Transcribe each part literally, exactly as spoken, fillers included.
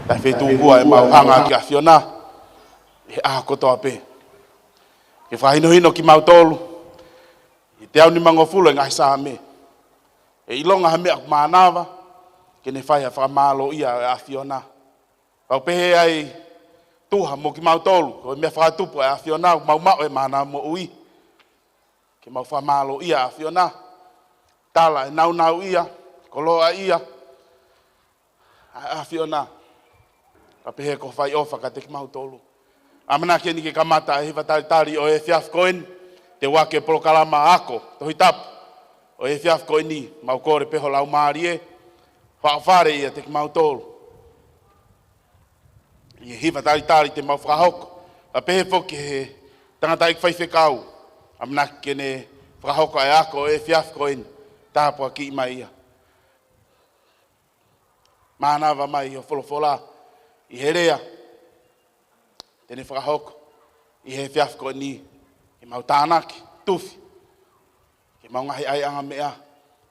Taʻefetuʻutaki ʻemau hanga ki he ʻAfiona ʻi he ʻaho kotoa pē. Ke fakahinohino kimautolu ʻi he teau nimangofulu ʻo e ngaahi Saame. ʻE ʻilonga ha meʻa ʻoku mānava, ke ne fai ha fakamālōʻia ʻo e ʻAfiona. Pau pehē ai tuha mo kimautolu, ko e meʻa fakatupu ʻa e ʻAfiona, ʻoku mau maʻu e mānava moʻui. Ke mau fakamālōʻia ʻa e ʻAfiona, tala e nāunauʻia, koloaʻia ʻa e ʻAfiona. Ka pehē ko e fai ʻofa kiate kimautolu. ʻAmanaki eni ke kamata e hiva talitali ʻo e efiafi ko eni, te u ʻoatu e polokalama ako Tohi Tapu ʻo e efiafi ko eni, mau kole pē ho laumālie, faʻofale ʻiate kimautolu. ʻI he hiva talitali te mau fakahoko, ka pehē foki he tangataʻeiki faifekau, ʻamanaki ke ne fakahoko e ako ʻo e efiafi ko eni, tāpuakiʻi mai ia. Mānava mai ʻi ho folofola, ʻi he lea te ne fakahoko ʻi he efiafi ko eni, ke mau tānaki, tufi, ke mau ngaahi ʻaiʻanga meʻa,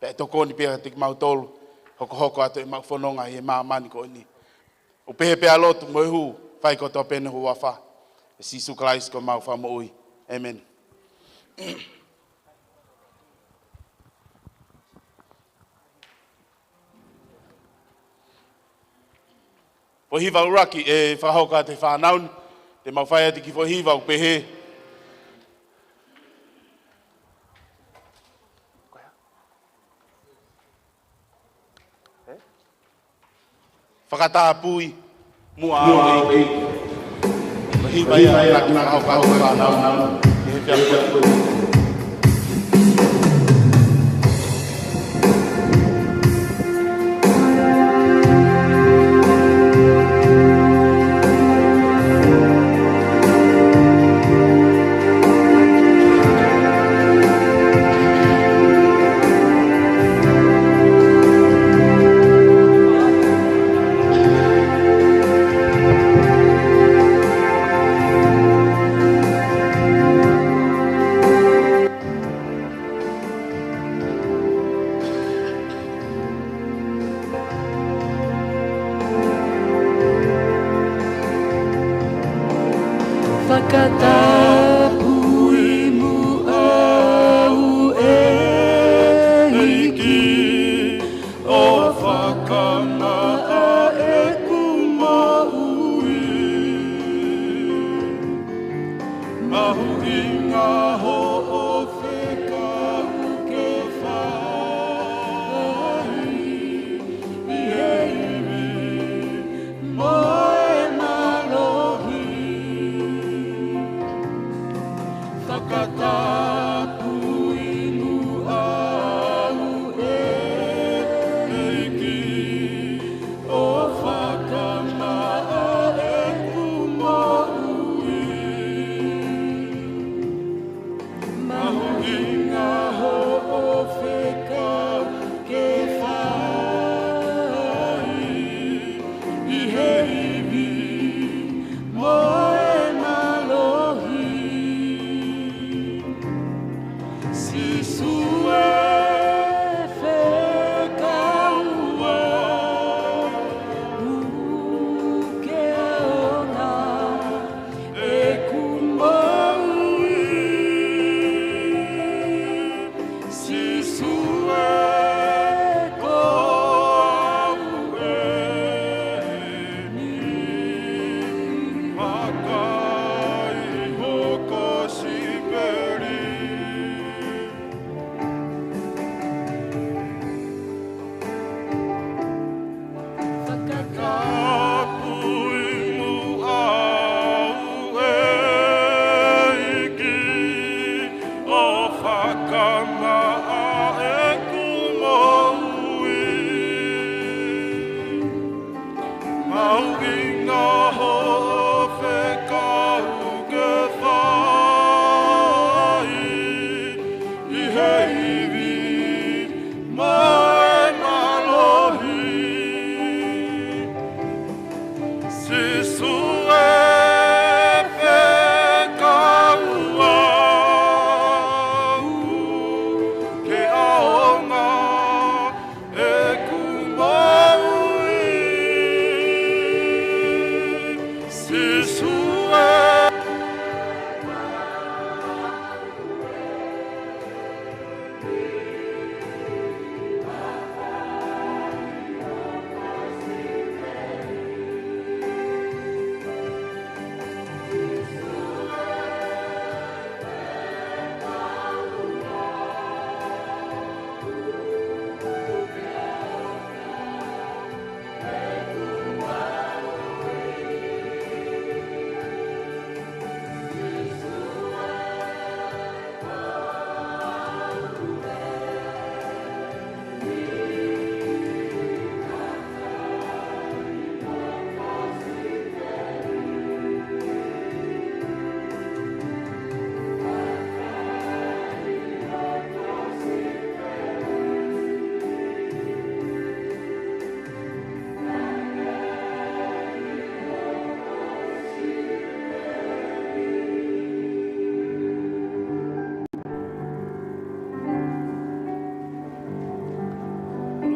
pea ʻe tokoni pē kiate kimautolu, hokohoko atu ʻemau fononga ʻi he māmani ko eni. ʻOku pehē pē ʻa e lotu mo e hū, fai kotoa pē ʻi ho huafa, ʻe Sīsū Kalaisi ko homau Fakamoʻui. ʻĒmeni. Foʻi hiva ʻuluaki ʻe fakahoko atu ʻe he fānau ni, te mau fai atu e kiʻi foʻi hiva ʻoku pehē: Fakatapui muʻa au ʻEiki. Ko e hiva ia ʻoku fakahoko atu ʻe he fānau ni ʻi he efiafi ko eni. Fakatapui muʻa au ʻEiki, ʻo fakamaʻa ʻeku moʻui. Mahuʻinga hoʻo fekau ke fai ʻi he ivi mo e mālohi. Fakatapui muʻa au ʻEiki, ʻo fakamaʻa ʻeku moʻui. Mahuʻinga hoʻo fekau ke fai ʻi he ivi mo e mālohi. Sīsū e, fekau au ke ʻaonga ʻeku moʻui. Sīsū e, ko au eni, vakai ho kosipeli. Fakatapui muʻa au ʻEiki, ʻo fakamaʻa ʻeku moʻui. Mahuʻinga hoʻo fekau ke fai ʻi he ivi mo e mālohi. Sīsū e, fekau au ke ʻaonga ʻeku moʻui.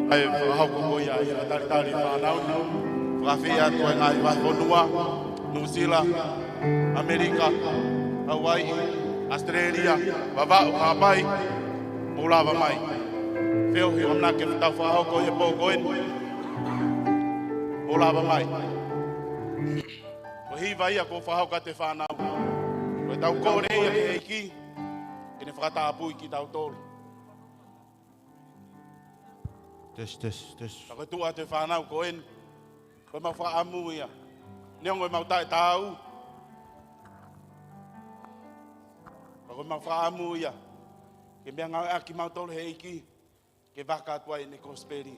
ʻA e fakahoko ko ia ʻa e talitali fānau, fakaafeʻi atu ʻa e ngaahi vahefonua, Nuʻusila, ʻAmelika, Hauaiʻi, ʻAositelēlia, Vavaʻu, Haʻapai, mou lava mai. Feohi ʻamanaki ke tau fakahoko ʻi he pō ko eni, mou lava mai. Ko e hiva ia kuo fakahoko atu ʻe he fānau. Ko ʻetau kole ia ki he ʻEiki ke ne fakatapui kitautolu. Test, test, test. Ka ko e tuʻu atu ʻa e fānau ko eni, ko ʻemau fakaʻamu ia. Neongo ʻemau taʻetaau, ka ko ʻemau fakaʻamu ia ke meʻangāueʻaki kimautolu ʻe he ʻEiki ke vaka atu ai ʻene kosipeli.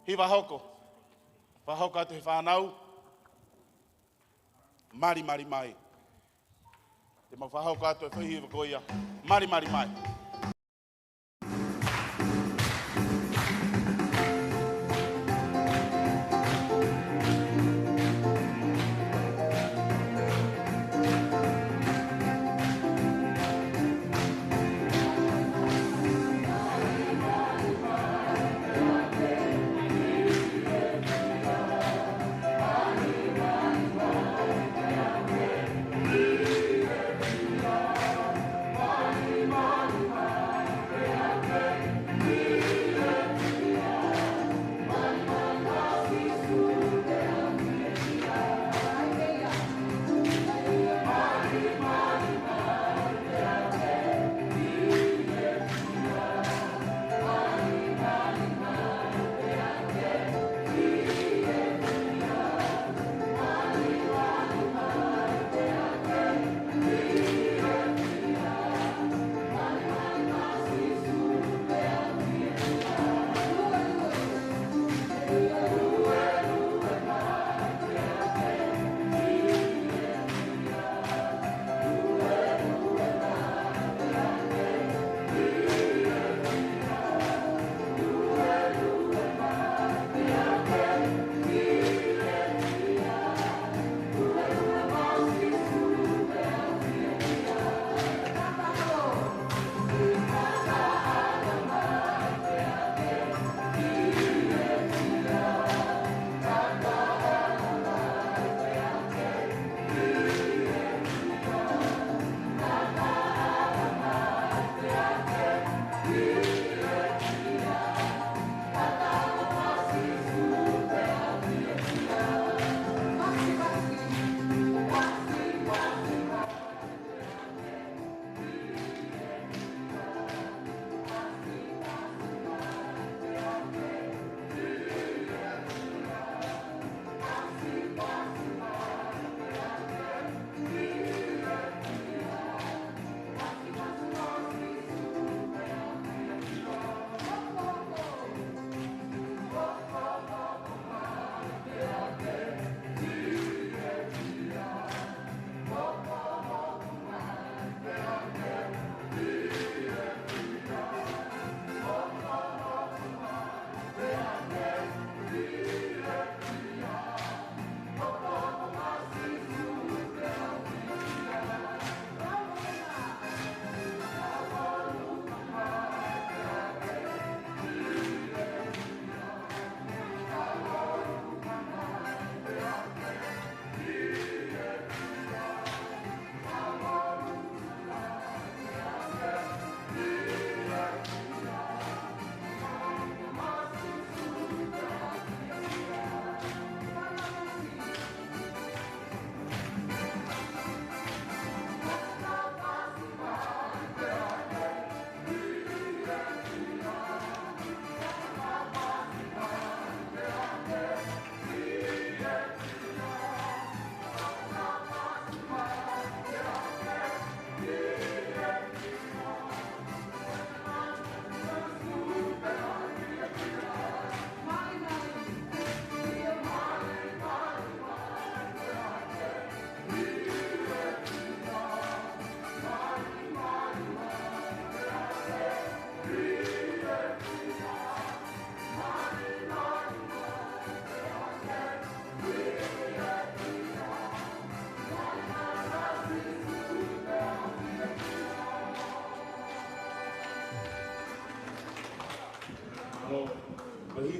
Hiva hoko. Fakahoko atu ʻe he fānau. Malimali mai. Te mau fakahoko atu e foʻi hiva ko ia. Malimali mai.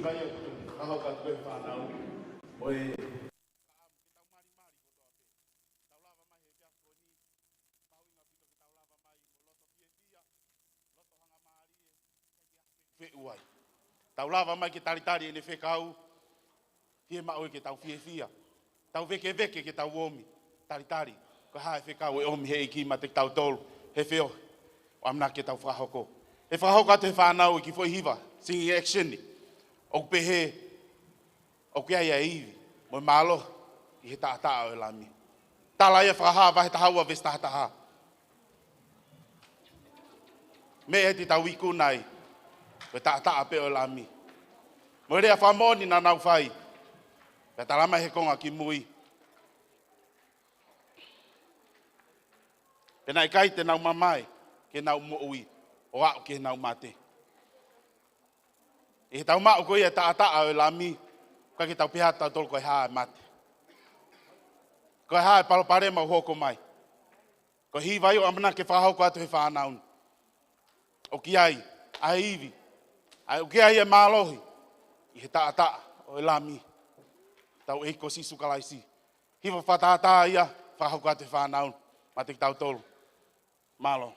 Kai o tonu, ka hau ka tuku e fānau. Mo e. Tau lava mai he efiafi ko eni, mahuʻinga ʻaupito ke tau lava mai mo loto fiefia, loto hangamālie, feʻuai. Tau lava mai ke talitali ʻene fekau, fiemaʻu ke tau fiefia. Tau vekeveke ke tau ōmi, talitali, ko e hā e fekau ʻe ʻomi he ʻEiki maʻa kitautolu, he feohi ʻoku ʻamanaki ke tau fakahoko. ʻE fakahoko atu he fānau e kiʻi foʻi hiva, singing action ni. ʻOku pehē, ʻoku ʻi ai e ivi mo e mālohi ʻi he taʻataʻa ʻo e Lami. Tala ia Fakahā vahe taha ua veesi taha taha. Meʻa ʻe titau ikuna ai, ko e taʻataʻa pē ʻo e Lami. Mo e lea fakamoʻoni naʻa nau fai, pea tala mai he konga kimui, pea naʻe ʻikai te nau mamae ke nau moʻui ʻo aʻu ki heʻenau mate. ʻI heʻetau maʻu ko ia e taʻataʻa ʻo e Lami, ʻikai ke tau pehē ʻe tautolu ko e hā e mate, ko e hā e palopalema ʻoku hoko mai. Ko e hiva ia ʻoku ʻamanaki ke fakahoko atu he fānau ni, ʻoku ʻi ai ʻa e ivi, ʻa e, ʻoku ʻi ai e mālohi ʻi he taʻataʻa ʻo e Lami, hotau ʻEiki ko Sīsū Kalaisi. Hiva fakatātā ia, fakahoko atu he fānau ni maʻa kitautolu. Mālō.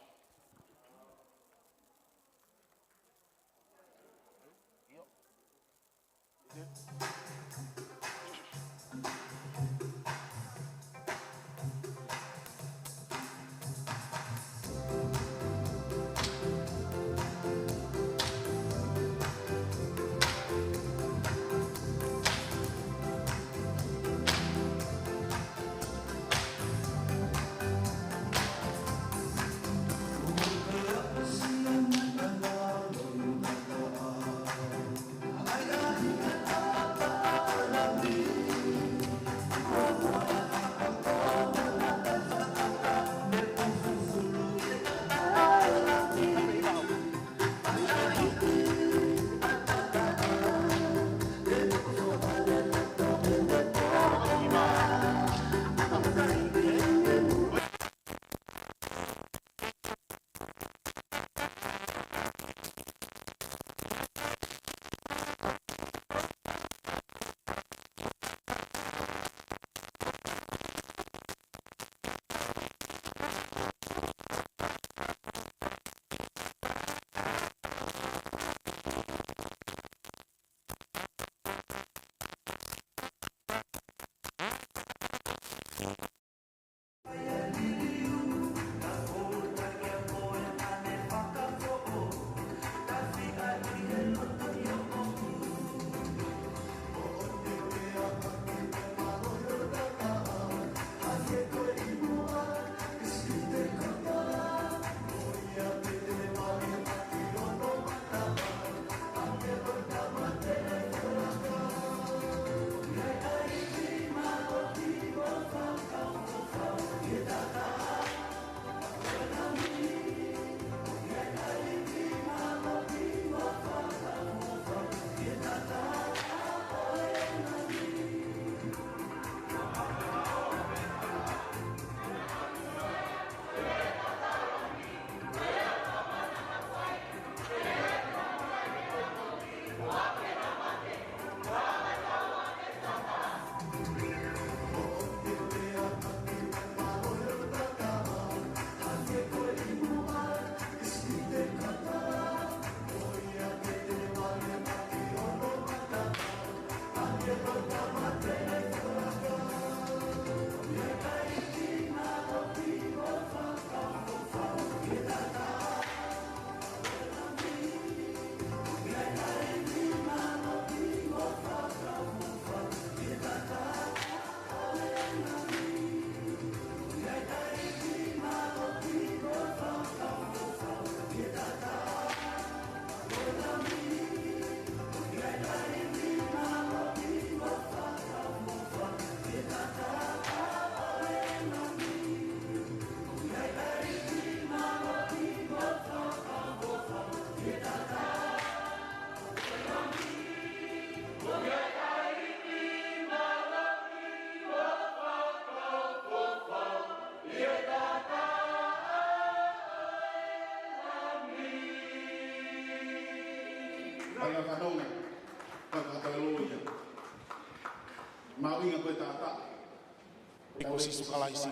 Mahuʻinga ko e taʻataʻa ʻi he ʻEiki ko Sīsū Kalaisi.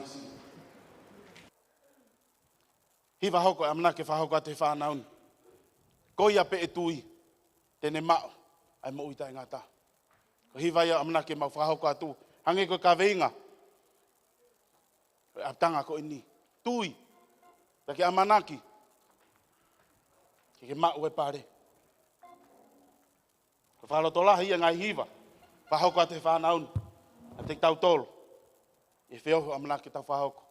Hiva hoko e ʻamanaki ke fakahoko atu he fānau ni. Ko ia pē ʻe tui te ne maʻu ʻa e moʻui taʻengata. Ko e hiva ia ʻamanaki ke mau fakahoko atu. Hangē ko e kaveinga ʻo e ʻapitanga ko eni. Tui. Pea ke ʻamanaki ke ke maʻu e pale. Ko e fakalotolahi ia e ngaahi hiva fakahoko atu he fānau ni. ʻA ia te tau tolo ʻi he feohi ʻamanaki ke tau fakahoko.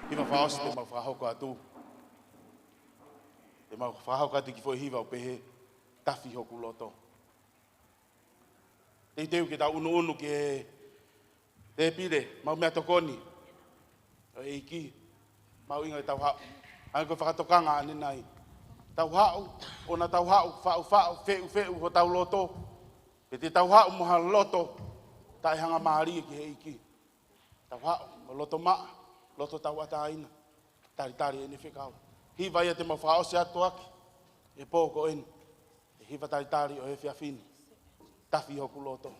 Hiva fakaʻosi te mau fakahoko atu. Te mau fakahoko atu e kiʻi foʻi hiva ʻoku pehē, Tafi Hoku Loto. Teuteu ke tau ʻunuʻunu ki he tēpile, mau meʻatokoni ʻo e ʻEiki, mahuʻinga ke tau haʻu. Hangē ko e fakatokanga ʻanenai. Tau haʻu, ʻoua naʻa tau haʻu faʻufaʻu, feʻufeʻu hotau loto. Pe te tau haʻu mo ha loto taʻehangamālie ki he ʻEiki. Tau haʻu mo e loto maʻa, loto tauʻatāina. Talitali ʻene fekau. Hiva ia te mau fakaʻosi atu ʻaki e pō ko eni. E hiva talitali ʻo e efiafi ni. Tafi Hoku Loto.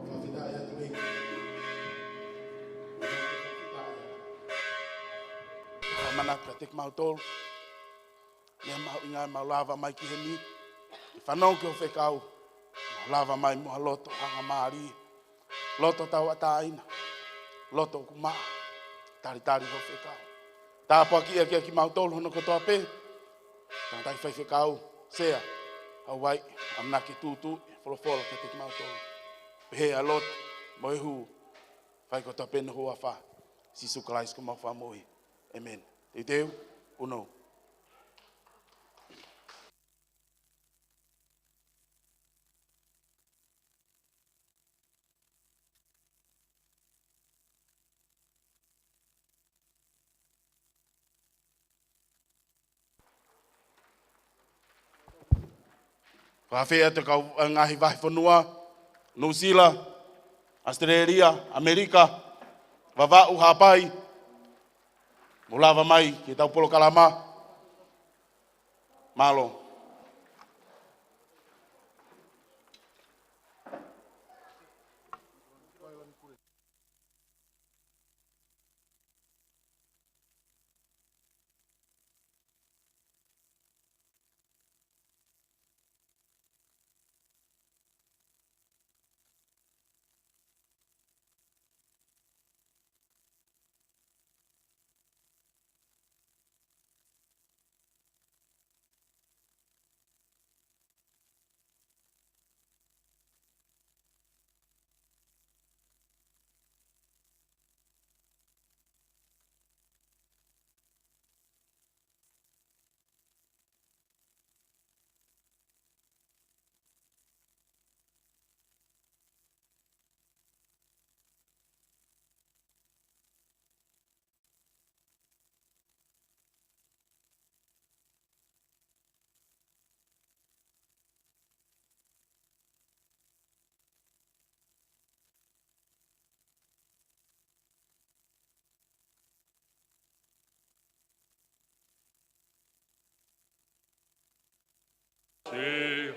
Fakafetaʻi atu ʻEiki. Fakafetaʻi. Fakamanatu kiate kimautolu. Meʻa mahuʻinga ʻemau lava mai ki heni. Ke fanongo ki hoʻo fekau. Mau lava mai mo ha loto hangamālie. Loto tauʻatāina. Loto ʻoku maʻa. Talitali hoʻo fekau. Tāpuakiʻi ʻaki kimautolu hono kotoa pē. Tangataʻi faifekau, Sea, Hawaii, ʻamanaki tūtuuʻi e folofola kiate kimautolu. Pehē ʻa e lotu mo e hū, fai kotoa pē ʻi ho huafa, Sīsū Kalaisi ko homau Fakamoʻui. ʻĒmeni. Teuteu, ʻunuʻunu. Fakafeʻiloaki atu e kau, ʻa e ngaahi vahefonua, Nuʻusila, ʻAositelēlia, ʻAmelika, Vavaʻu, Haʻapai, mou lava mai ki heʻetau polokalama. Mālō.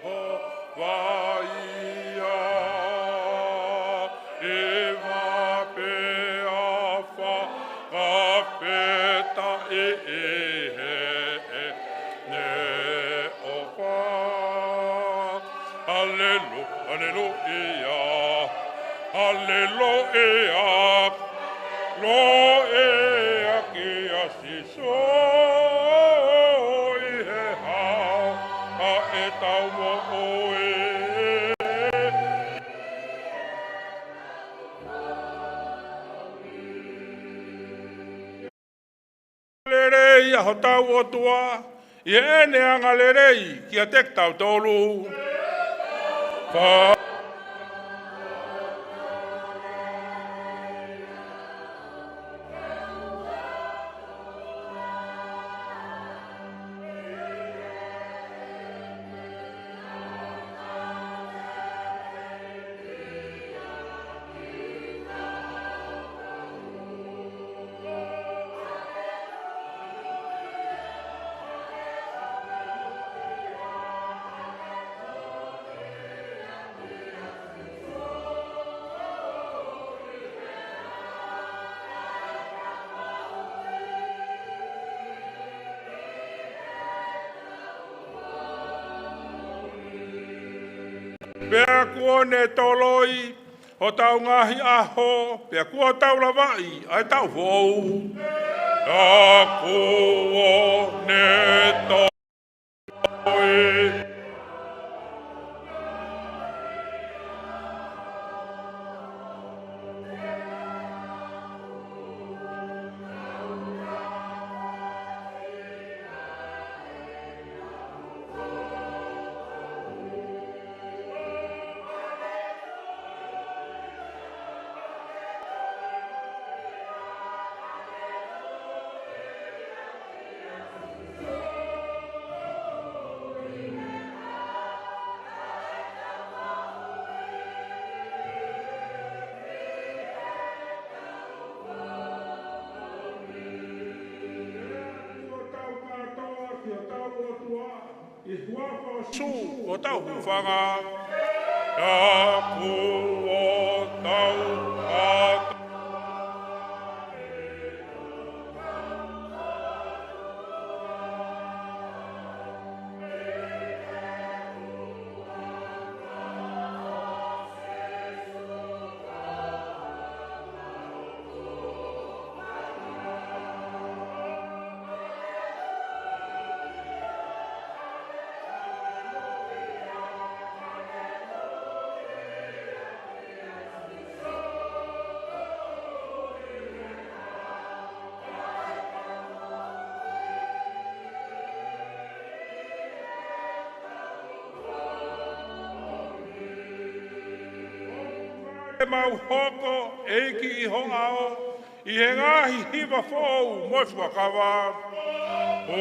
Sihova ia, ʻi he mape ʻa e fakafetaʻi ʻi heʻene ʻofa. Haleluia, haleluia, haleluia, haleluia kia Sīsū ʻi he hau ʻa ʻetau moʻui. Lelei ʻa hotau ʻOtua, ʻi heʻene angalelei kiate kitautolu. Fa- Pea kuo ne toloi hotau ngaahi ʻaho, pea kuo tau lavaʻi ʻa e taʻu foʻou. Pea kuo ne toloi. Sū hotau hūfanga. Pea kuo tau ʻata. Ke mau hoko, ʻEiki, ʻi ho ʻao, ʻi he ngaahi hiva foʻou mo e fuakava. ʻO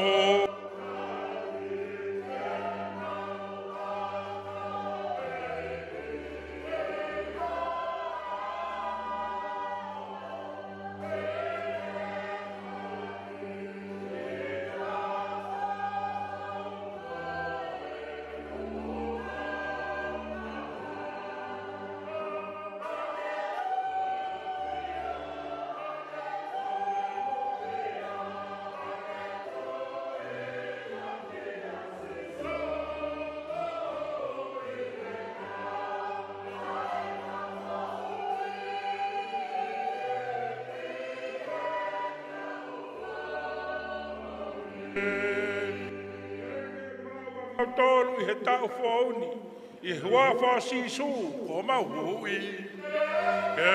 Mautolu ʻi he taʻu foʻou ni, ʻi he huafa ʻo Sīsū ko homau Huhuʻi. Ke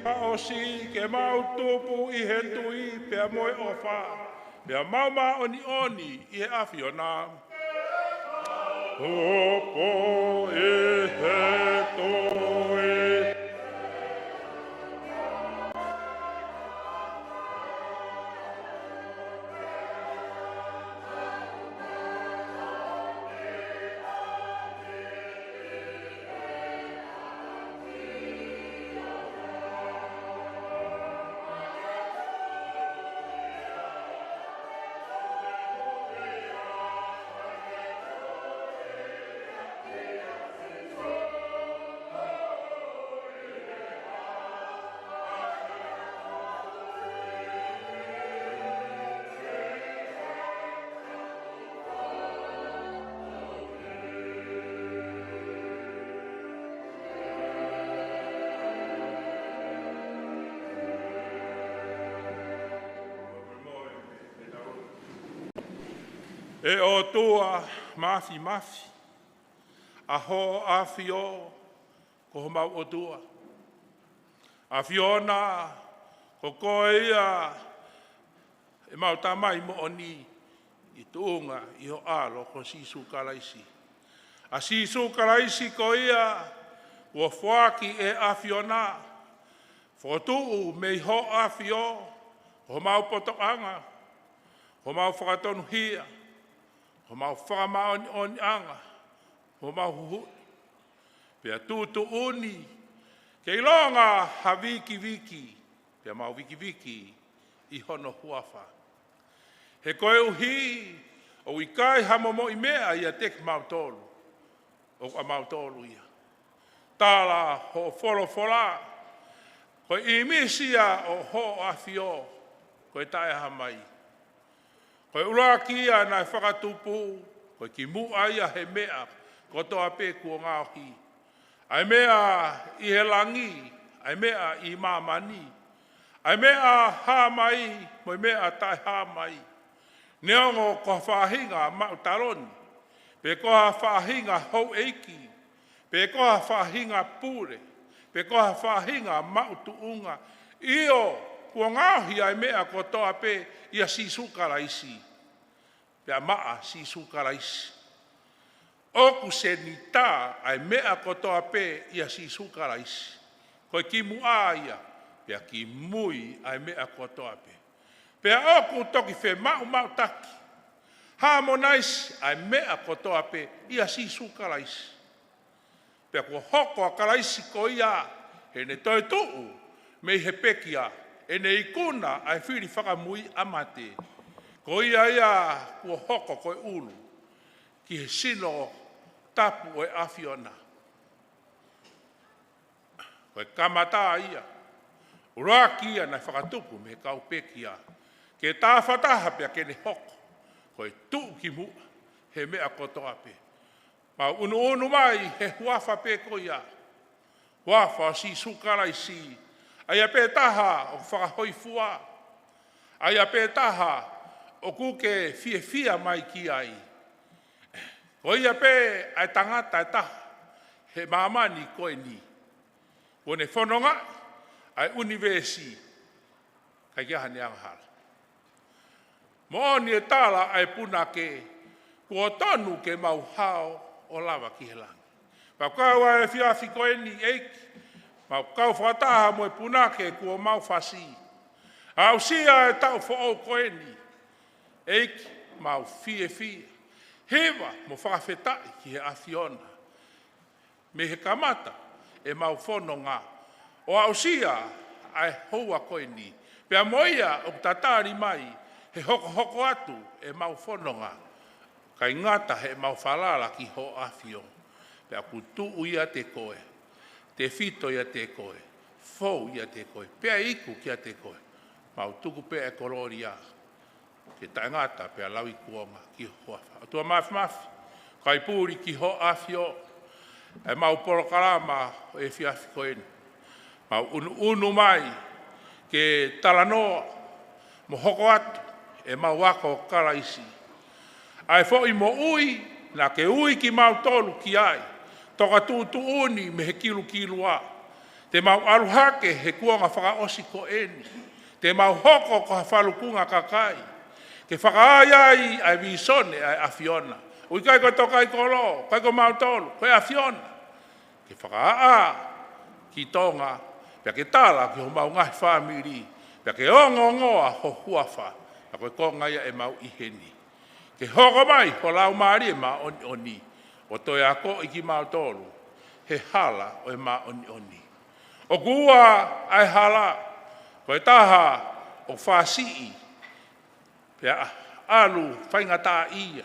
Fakaʻosi ke mau tupu ʻi he tui pea mo e ʻofa, pea mau māʻoniʻoni ʻi he ʻAfiona. Tupu ʻi he tui. ʻE ʻOtua Māfimafi, ʻa hoʻo ʻAfio ko homau ʻOtua. ʻAfiona, ko koe ia ʻemau Tamai moʻoni, ʻi tuʻunga ʻi ho ʻAlo ko Sīsū Kalaisi. ʻA Sīsū Kalaisi ko ia kuo foaki ʻe he ʻAfiona, fokotuʻu mei hoʻo ʻAfio, ko homau potoʻanga, ko homau fakatonuhia, ko homau fakamāʻoniʻoniʻanga, ko homau Huhuʻi. Pea tuʻutuʻuni ke ʻilonga ha vikiviki, pea mau vikiviki ʻi hono huafa. He koeʻuhi ʻoku ʻikai ha momoʻi meʻa ʻiate kimautolu, ʻoku ʻamautolu ia. Tala hoʻo folofola, ko e ʻīmisi ia ʻo hoʻo ʻAfio, ko e taʻehāmai. Ko e ʻuluaki ia naʻe fakatupu, ko e kimuʻa ia he meʻa kotoa pē kuo ngaohi. ʻA e meʻa ʻi he langi, ʻa e meʻa ʻi māmani, ʻa e meʻa hā mai, mo e meʻa taʻehāmai. Neongo ko ha faʻahinga maʻu taloni, pe ko ha faʻahinga houʻeiki, pe ko ha faʻahinga pule, pe ko ha faʻahinga maʻu tuʻunga. ʻIo, kuo ngaohi ʻa e meʻa kotoa pē ʻia Sīsū Kalaisi. Pea maʻa Sīsū Kalaisi. ʻOku senitā ʻa e meʻa kotoa pē ʻia Sīsū Kalaisi. Ko e kimuʻa ia, pea kimui ʻa e meʻa kotoa pē. Pea ʻoku toki femaʻumaʻutaki, harmonize ʻa e meʻa kotoa pē ʻia Sīsū Kalaisi. Pea kuo hoko ʻa Kalaisi ko ia heʻene toetuʻu mei he pekia, ʻene ikuna ʻa e fili fakamui ʻa mate. Ko ia ia kuo hoko ko e ʻulu ki he sino tapu ʻo e ʻAfiona. Ko e kamata ia, ʻuluaki ia naʻe fakatupu mei he kau pekia, ke tāfataha pea ke ne hoko ko e tuʻukimuʻa he meʻa kotoa pē. Mau ʻunuʻunu mai he huafa pē ko ia, huafa ʻo Sīsū Kalaisi, ʻa ia pē taha ʻoku fakahōifua, ʻa ia pē taha ʻoku ke fiefia mai ki ai. Ko ia pē ʻa e tangata ʻe taha he māmani ko eni, kuo ne fonongaʻi ʻa e ʻunivēsi, ʻikai ke ʻi ai haʻane angahala. Moʻoni e tala ʻa e punake, kuo tonu ke mau hao ʻo lava ki he langi. Pea ʻoku kau ʻa e efiafi ko eni ʻEiki, mau kau fakataha mo e punake kuo mau fasi. Aʻusia e taʻu foʻou ko eni, ʻEiki, mau fiefia, hiva mo fakafetaʻi ki he ʻAfiona mei he kamata ʻemau fononga ʻo aʻusia ʻa e houa ko eni, pea mo ia ʻoku tatali mai he hokohoko atu ʻemau fononga, kae ngata heʻemau falala ki Hoʻo ʻAfio, pea ʻoku tuʻu ʻiate koe, tefito ʻiate koe, fou ʻiate koe, pea iku kiate koe. Mau tuku pē ʻa e kolōlia ke taʻengata pea lauikuonga ki ho huafa. ʻOtua Māfimafi, kae puli ki Hoʻo ʻAfio ʻemau polokalama ʻo e efiafi ko eni. Mau ʻunuʻunu mai ke talanoa mo hoko atu ʻemau ako ʻo Kalaisi, ʻa e foʻi moʻui naʻa ke ui kimautolu ki ai, toka tuʻutuʻuni mei he kilukilua. Te mau ʻalu hake he kuonga fakaʻosi ko eni, te mau hoko ko ha falukunga kakai ke fakaai ai ʻa e vīsone ʻa e ʻAfiona. ʻOku ʻikai ko e tōkaikolo, ʻikai ko mautolu, ko e ʻAfiona. Ke fakaaʻa ki Tonga, pea ke tala ki homau ngaahi fāmili, pea ke ongoongoa ho huafa. Pea ko e konga ia ʻemau ʻi heni. Ke hoko mai ho Laumālie Māʻoniʻoni ʻo toe akoʻi kimautolu he hala ʻo e māʻoniʻoni. ʻOku ua ʻa e hala, ko e taha ʻoku fāsiʻi pea ʻalu faingataʻaʻia,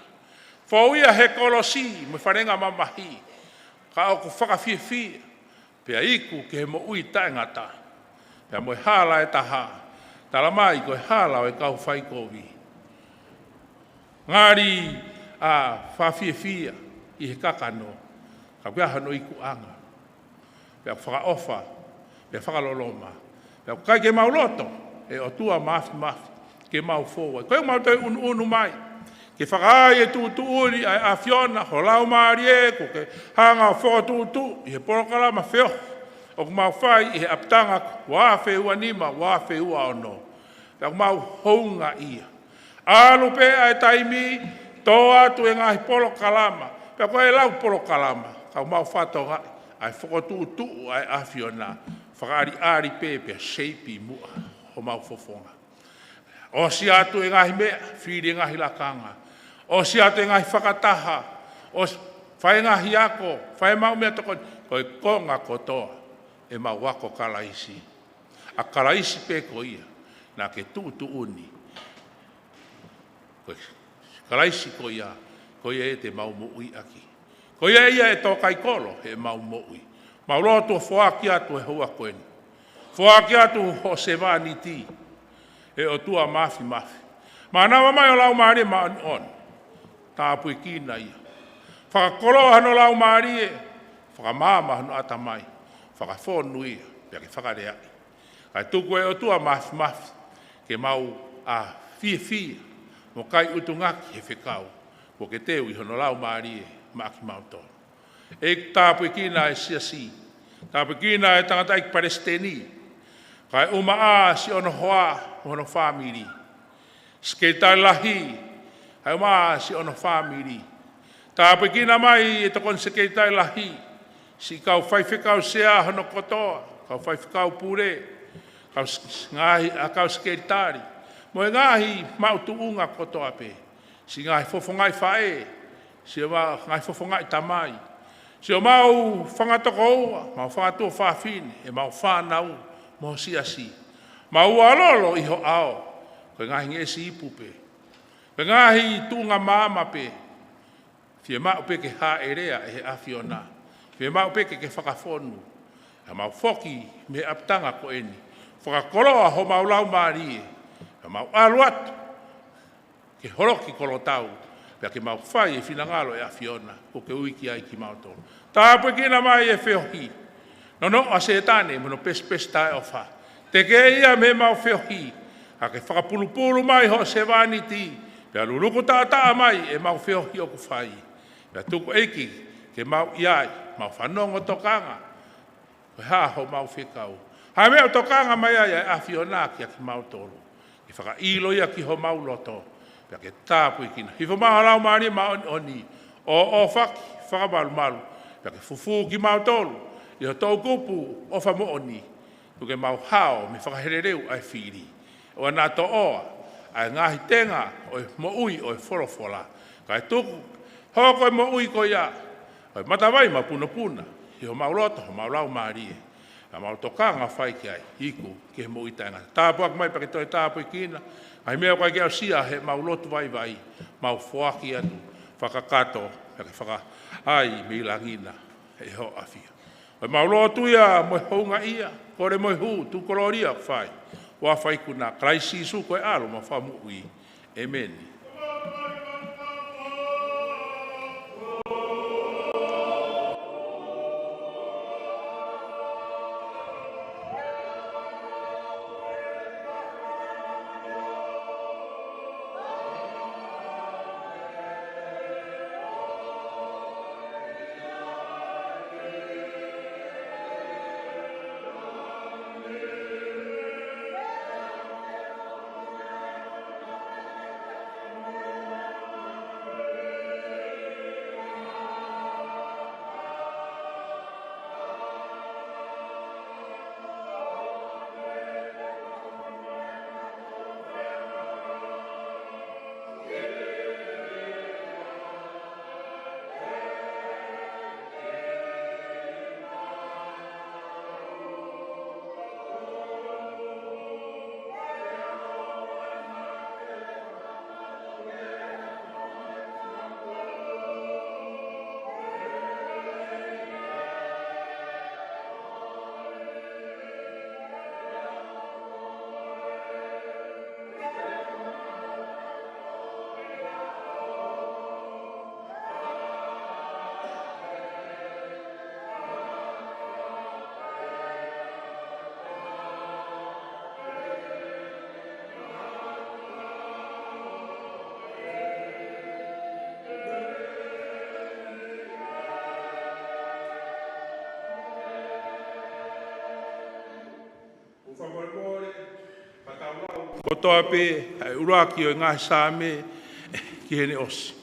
fou ia he kolosi mo e faʻahinga mamahi, ka ʻoku fakafiefia pea iku ki he moʻui taʻengata. Pea mo e hala ʻe taha, tala mai ko e hala ʻo e kau faikovi. Ngali ʻa e fakafiefia ʻi he kakano, ka ʻoku ʻi ai hano ikuʻanga. Pea fakaʻofa, pea fakaloloma, pea ʻikai ke mau loto, ʻe ʻOtua Māfimafi, ke mau fou ai. Ko ia mau toe ʻunuʻunu mai ke fakaai e tuʻutuʻuni ʻa e ʻAfiona, ho Laumālie, kuo ke hanga ʻo fokotuʻutuʻu ʻi he polokalama feohi ʻoku mau fai ʻi he ʻapitanga ua afe ua nima, ua afe ua ono. Pea ʻoku mau houngaʻia. ʻAlu pē ʻa e taimi, tō atu e ngaahi polokalama, pea ko e lau polokalama, ka ʻoku mau fakatokangaʻi ʻa e fokotuʻutuʻu ʻa e ʻAfiona, fakaʻaliʻali pē pea seipi muʻa homau fofonga. ʻOsi atu e ngaahi meʻa, fili e ngaahi lakanga, ʻosi atu e ngaahi fakataha, ʻosi fai e ngaahi ako, fai e maʻu meʻatokoni, ko e konga kotoa ʻemau ako Kalaisi. ʻA Kalaisi pē ko ia naʻa ke tuʻutuʻuni. Ko e Kalaisi ko ia, ko ia ia te mau moʻui ʻaki. Ko ia ia ʻe tōkaikolo heʻemau moʻui. Mau lotu ʻo foaki atu he houa ko eni. Foaki atu hoʻo sevāniti, ʻe ʻOtua Māfimafi. Mānava mai ho Laumālie Māʻoniʻoni. Tāpuekina ia. Fakakoloa hono laumālie, fakamaama hono ʻatamai, fakafonu ia, pea ke fakaleaʻi. Kae tuku ʻe ʻOtua Māfimafi ke mau ʻā fiefia mo kai ʻutungaki he fekau kuo ke teu ʻi hono laumālie maʻa kimautolu. ʻEiki, tāpuekina e siasi, tāpuekina e tangataʻeiki palesiteni, kae ʻumaʻā siʻono hoa mo hono fāmili. Sekelitali lahi, kae ʻumaʻā siʻono fāmili. Tāpuekina mai e tokoni sekelitali lahi, siʻi kau faifekau sea hono kotoa, kau faifekau pule, kau s-, ngaahi, ʻa kau sekelitali, mo e ngaahi maʻu tuʻunga kotoa pē, siʻi ngaahi fofongaʻi faʻē, siʻi ngaahi fofongaʻi tamai, siʻomau fanga tokoua, mau fanga tuofāfine, ʻemau fānau, mo ho siasi. Mau ʻalolo ʻi ho ʻao, ko e ngaahi ngeʻesi ipu pē, ko e ngaahi tuʻunga maama pē. Fiemaʻu pē ke hāʻelea ʻe he ʻAfiona. Fiemaʻu pē ke ke fakafonu. ʻA mau foki mei he ʻapitanga ko eni, fakakoloa homau laumālie, ʻa mau ʻalu atu ke holoki kolotau, pea ke mau fai e finangalo ʻo e ʻAfiona kuo ke ui ki ai kimautolu. Tāpuekina mai e feohi. Nonoʻo ʻa Sētane mo hono pesipesi taʻeʻofa. Teke ia mei heʻemau feohi, ka ke fakapulupulu mai hoʻo sevāniti, pea luluku taʻataʻa mai ʻemau feohi ʻoku fai. Pea tuku, ʻEiki, ke mau ʻi ai, mau fanongo tokanga, ko e hā homau fekau, ha meʻa ʻoku tokanga mai ai ʻa e ʻAfiona kiate kimautolu, ke fakaʻilo ia ki homau loto, pea ke tāpuekina. Hifo mai ho Laumālie Māʻoniʻoni ʻo ʻōfaki, fakamalumalu, pea ke fufū kimautolu ʻi ho toʻukupu ʻofa moʻoni. Tuku ke mau hao mei he fakaheleleu ʻa e fili, ʻo ʻanatoʻoa ʻa e ngaahi tenga ʻo e moʻui ʻo e folofola. Kae tuku, hoko e moʻui ko ia ʻo e matavai mapunopuna ʻi homau loto, homau laumālie. Ka mau tokanga fai ki ai, iku ki he moʻui taʻengata. Tāpuaki mai pea ke toe tāpuekina ʻa e meʻa ʻoku ʻikai ke aʻusia heʻemau lotu vaivai, mau foaki atu fakakakato, pea ke fakaʻai mei langi na ʻe hoʻo ʻafio. ʻOku mau lotu ia mo e houngaʻia, kole mo e hū, tuku kolōlia ʻoku fai. ʻOfa ʻi he huafa ʻo Kalaisi Sīsū ko e ʻAlo mo e Fakamoʻui. ʻĒmeni. ʻOku fakamolemole, ka tau lau kotoa pē ʻa e ʻuluaki ʻo e ngaahi Saame ki heʻene ʻosi.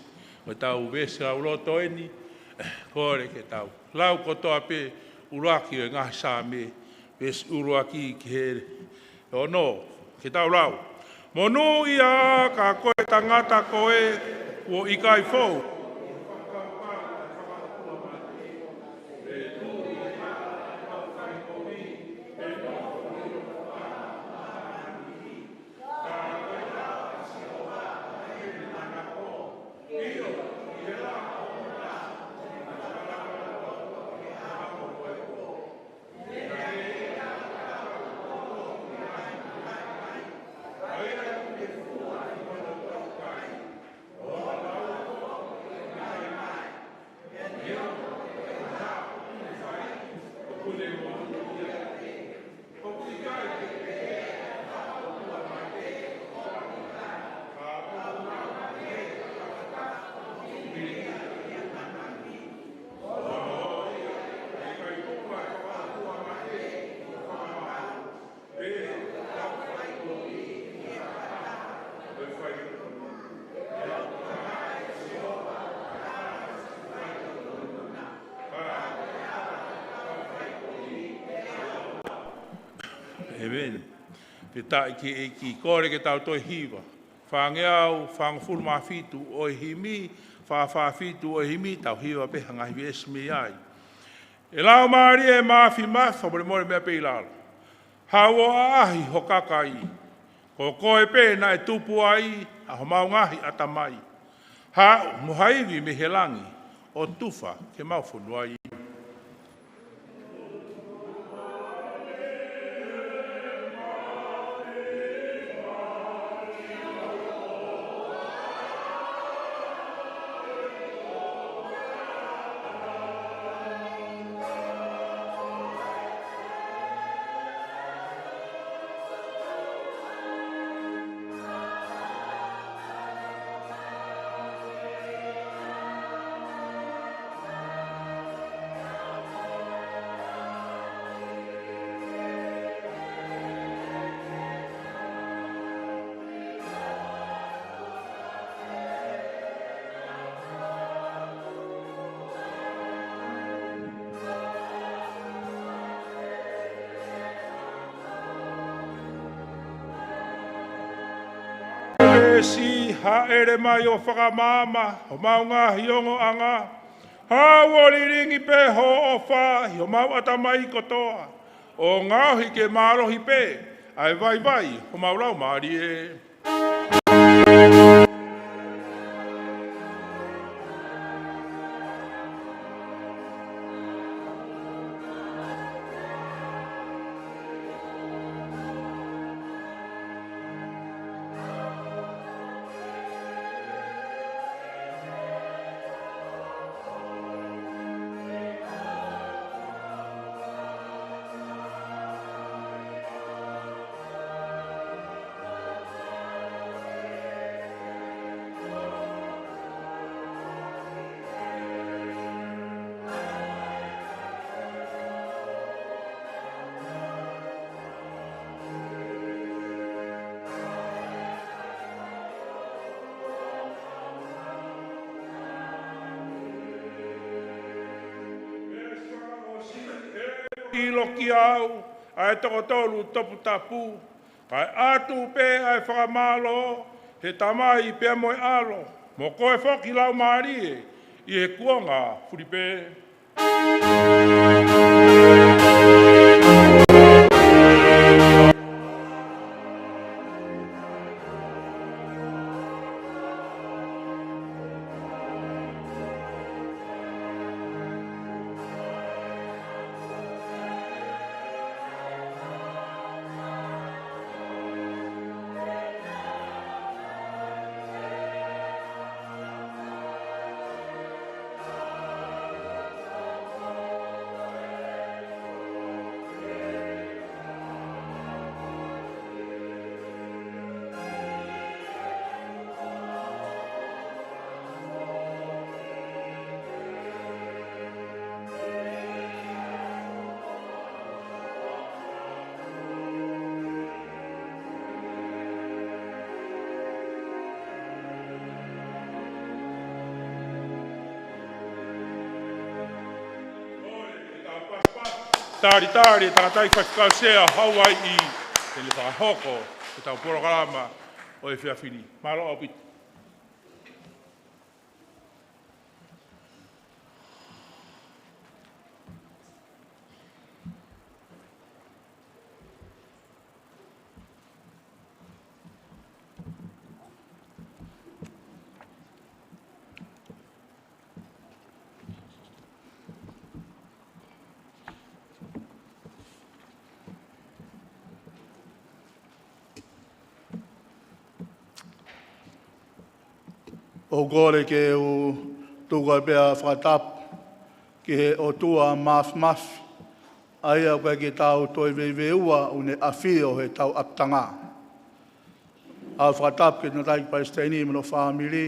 Ko ʻetau veesi lauloto eni, kole ke tau lau kotoa pē ʻuluaki ʻo e ngaahi Saame, veesi ʻuluaki ki he ono, ke tau lau. Monūʻia ā ka ko e tangata ko ē kuo ʻikai fou. ʻĒmeni. Fakafetaʻi ki he ʻEiki. Kole ke tau toe hiva. Fāngeau fāngofulu mā fitu ʻo e himi, fā fā fitu ʻo e himi, tau hiva pē ha ngaahi veesi mei ai. ʻE Laumālie Māfimafi, fakamolemole meʻa pē ʻi lalo. Haʻu ʻo ʻaʻahi ho kakai. Ko koe pē naʻe tupu ai ʻa homau ngaahi ʻatamai. Haʻu mo ha ivi mei he langi ʻo tufa ke mau fonu ai. Siʻi hāʻele mai ʻo fakamaama homau ngaahi ongoʻanga. Haʻu ʻo lilingi pē hoʻo ʻofa ʻi homau ʻatamai kotoa, ʻo ngaohi ke mālohi pē ʻa e vaivai homau laumālie. ʻIlo kiate au ʻa e toko tolu toputapu, kae ʻatu pē ʻa e fakamālō he Tamai pea mo e ʻAlo, mo koe foki Laumālie, ʻi he kuonga fuli pē. Talitali e tangataʻeiki faifekau sea Hauaiʻi, te ne fakahoko ʻetau polokalama ʻo e efiafi ni. Mālō ʻaupito. ʻOku ou kole ke u tuku ai pē ʻa e fakatapu ki he ʻOtua Māfimafi, ʻa ia ʻoku ʻikai ke tau toe veiveiua ʻoku ne ʻafio heʻetau ʻapitanga. ʻOku ou fakatapu ki he tangataʻeiki palesiteni mo hono fāmili,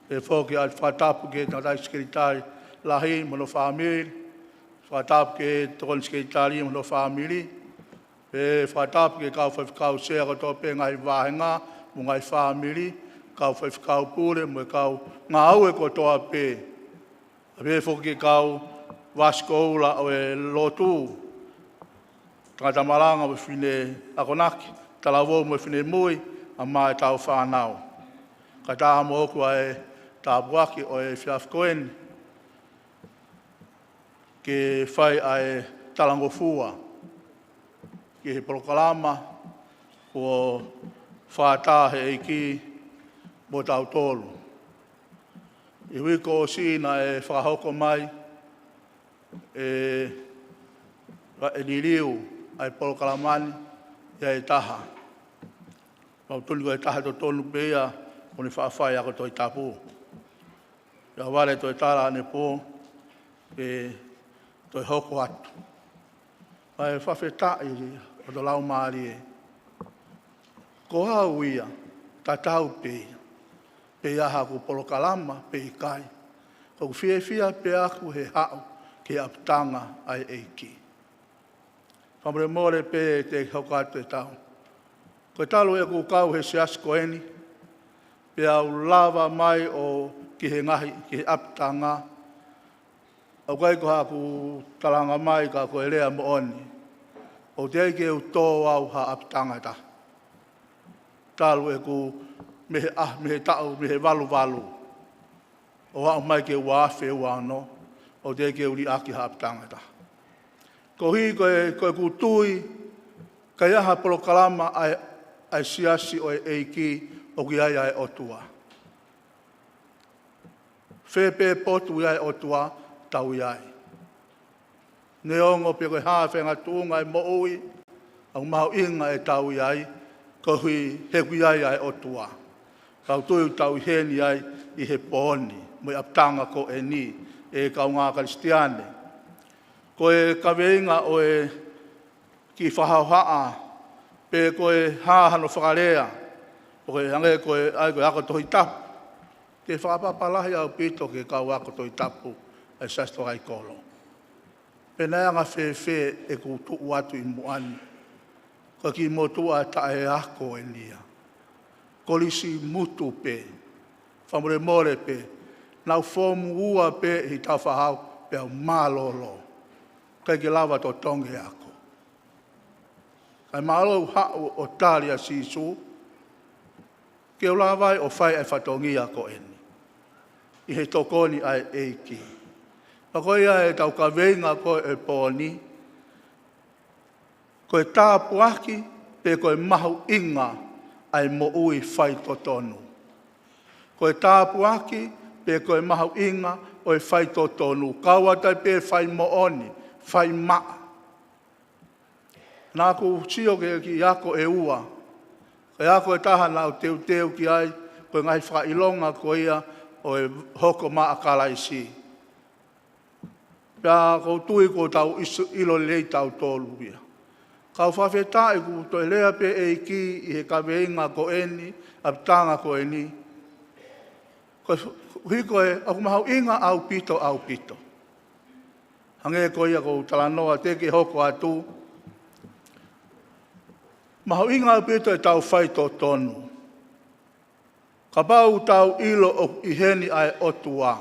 pehē foki ʻa e fakatapu ki he tangataʻeiki sekelitali lahi mo hono fāmili, fakatapu ki he tokoni sekelitali mo hono fāmili, pea fakatapu ki he kau faifekau sea kotoa pē ngaahi vāhenga mo e ngaahi fāmili, kau faifekau pule mo e kau ngāue kotoa pē. Pehē foki ki he kau vasikoula ʻo e lotu, tangata malanga mo e fefine akonaki, talavou mo e finemui, pea mo ʻetau fānau. Kae ʻatā moʻoku ʻa e tāpuaki ʻo e efiafi ko eni, ke fai ʻa e talangofua ki he polokalama kuo fakatā ʻe he ʻEiki mo tautolu. ʻI he uike kuo ʻosi naʻe fakahoko mai ʻe, ʻe liliu ʻa e polokalama ni ʻi he taha. Mau tui ko e taha totonu pē ia ʻoku ne faʻa fai ako Tohi Tapu. Pea ʻoku vale toe tala ʻanepō ke toe hoko atu. Pea fakafetaʻi ʻa e Laumālie. Ko au ia, tatau pē ia, pe ʻi ai haʻaku polokalama pe ʻikai, ʻoku ou fiefia pē au he haʻu ki he ʻapitanga ʻa e ʻEiki. Fakamolemole pē te u hoko atu e tau. Ko e talu ʻeku kau he siasi ko eni, pea u lava mai ʻo ki he ngaahi, ki he ʻapitanga, ʻoku ʻikai ko haʻaku talanga mai ka ko e lea moʻoni. ʻOku teʻeki ke u tō au ha ʻapitanga ʻe taha. Talu ʻeku mei he, ah, mei he taʻu, mei he valu valu ʻo aʻu mai ki he ua afe ua ono, ʻoku teʻeki ke u liʻaki ha ʻapitanga ʻe taha. Koeʻuhi ko e, ko ʻeku tui, ʻikai ha polokalama ʻa e, ʻa e siasi ʻo e ʻEiki ʻoku ʻi ai ʻa e ʻOtua. Fē pē potu ʻi ai ʻa e ʻOtua, tau ʻi ai. Neongo pe ko e hā e faʻahinga tuʻunga ʻo e moʻui, ʻoku mahuʻinga ʻetau ʻi ai, koeʻuhi he ʻoku ʻi ai ʻa e ʻOtua. Ka ʻoku ou tui ʻoku tau ʻi heni ai ʻi he pō ni, mo e ʻapitanga ko eni, ʻe kaungā Kalisitiane. Ko e kaveinga ʻo e kiʻi fakahohaʻa, pe ko e hā hano fakalea, pe ko e hangē ko e ʻai ko e ako Tohi Tapu. Ke fakapapālangi ʻaupito ki he kau ako Tohi Tapu ʻa e Siasi Tokaikoló. Pe naʻe anga fēfē ʻeku tuʻu atu ʻi muʻa ni, ko e kiʻi motuʻa taʻeako eni ia. Kolisi mutu pē, fakamolemole pē, nau foomu ua pē ʻi he taʻu fā hau, pea u mālōlō. ʻIkai ke lava totongi e ako. Kae mālō ʻeku haʻu ʻo tali ʻa Sīsū, ke u lava ai ʻo fai e fatongia ko eni ʻi he tokoni ʻa e ʻEiki. Pea ko ia ʻetau kaveinga ko e pō ni, ko e tāpuaki pe ko e mahuʻinga ʻa e moʻui faitotonu. Ko e tāpuaki pe ko e mahuʻinga ʻo e faitotonu. Kau atu ai pē fai moʻoni, fai maʻa. Naʻá ku sio ki he kiʻi ako ʻe ua. Ko e ako ʻe taha naʻá ku teuteu ki ai, ko e ngaahi fakaʻilonga ko ia ʻo e hoko mai ʻa Kalaisi. Pea ʻoku ou tui kuo tau ʻiso-, ʻilo lelei tautolu ia. Kau fakafetaʻi kuo toe lea pē ʻEiki ʻi he kaveinga ko eni, ʻapitanga ko eni. Koeʻuhi ko e, ʻoku mahuʻinga ʻaupito, ʻaupito. Hangē ko ia ʻoku ou talanoa teʻeki ke hoko atu. Mahuʻinga ʻaupito ʻetau faitotonu. Kapau ʻoku tau ʻilo ʻoku ʻi heni ʻa e ʻOtua,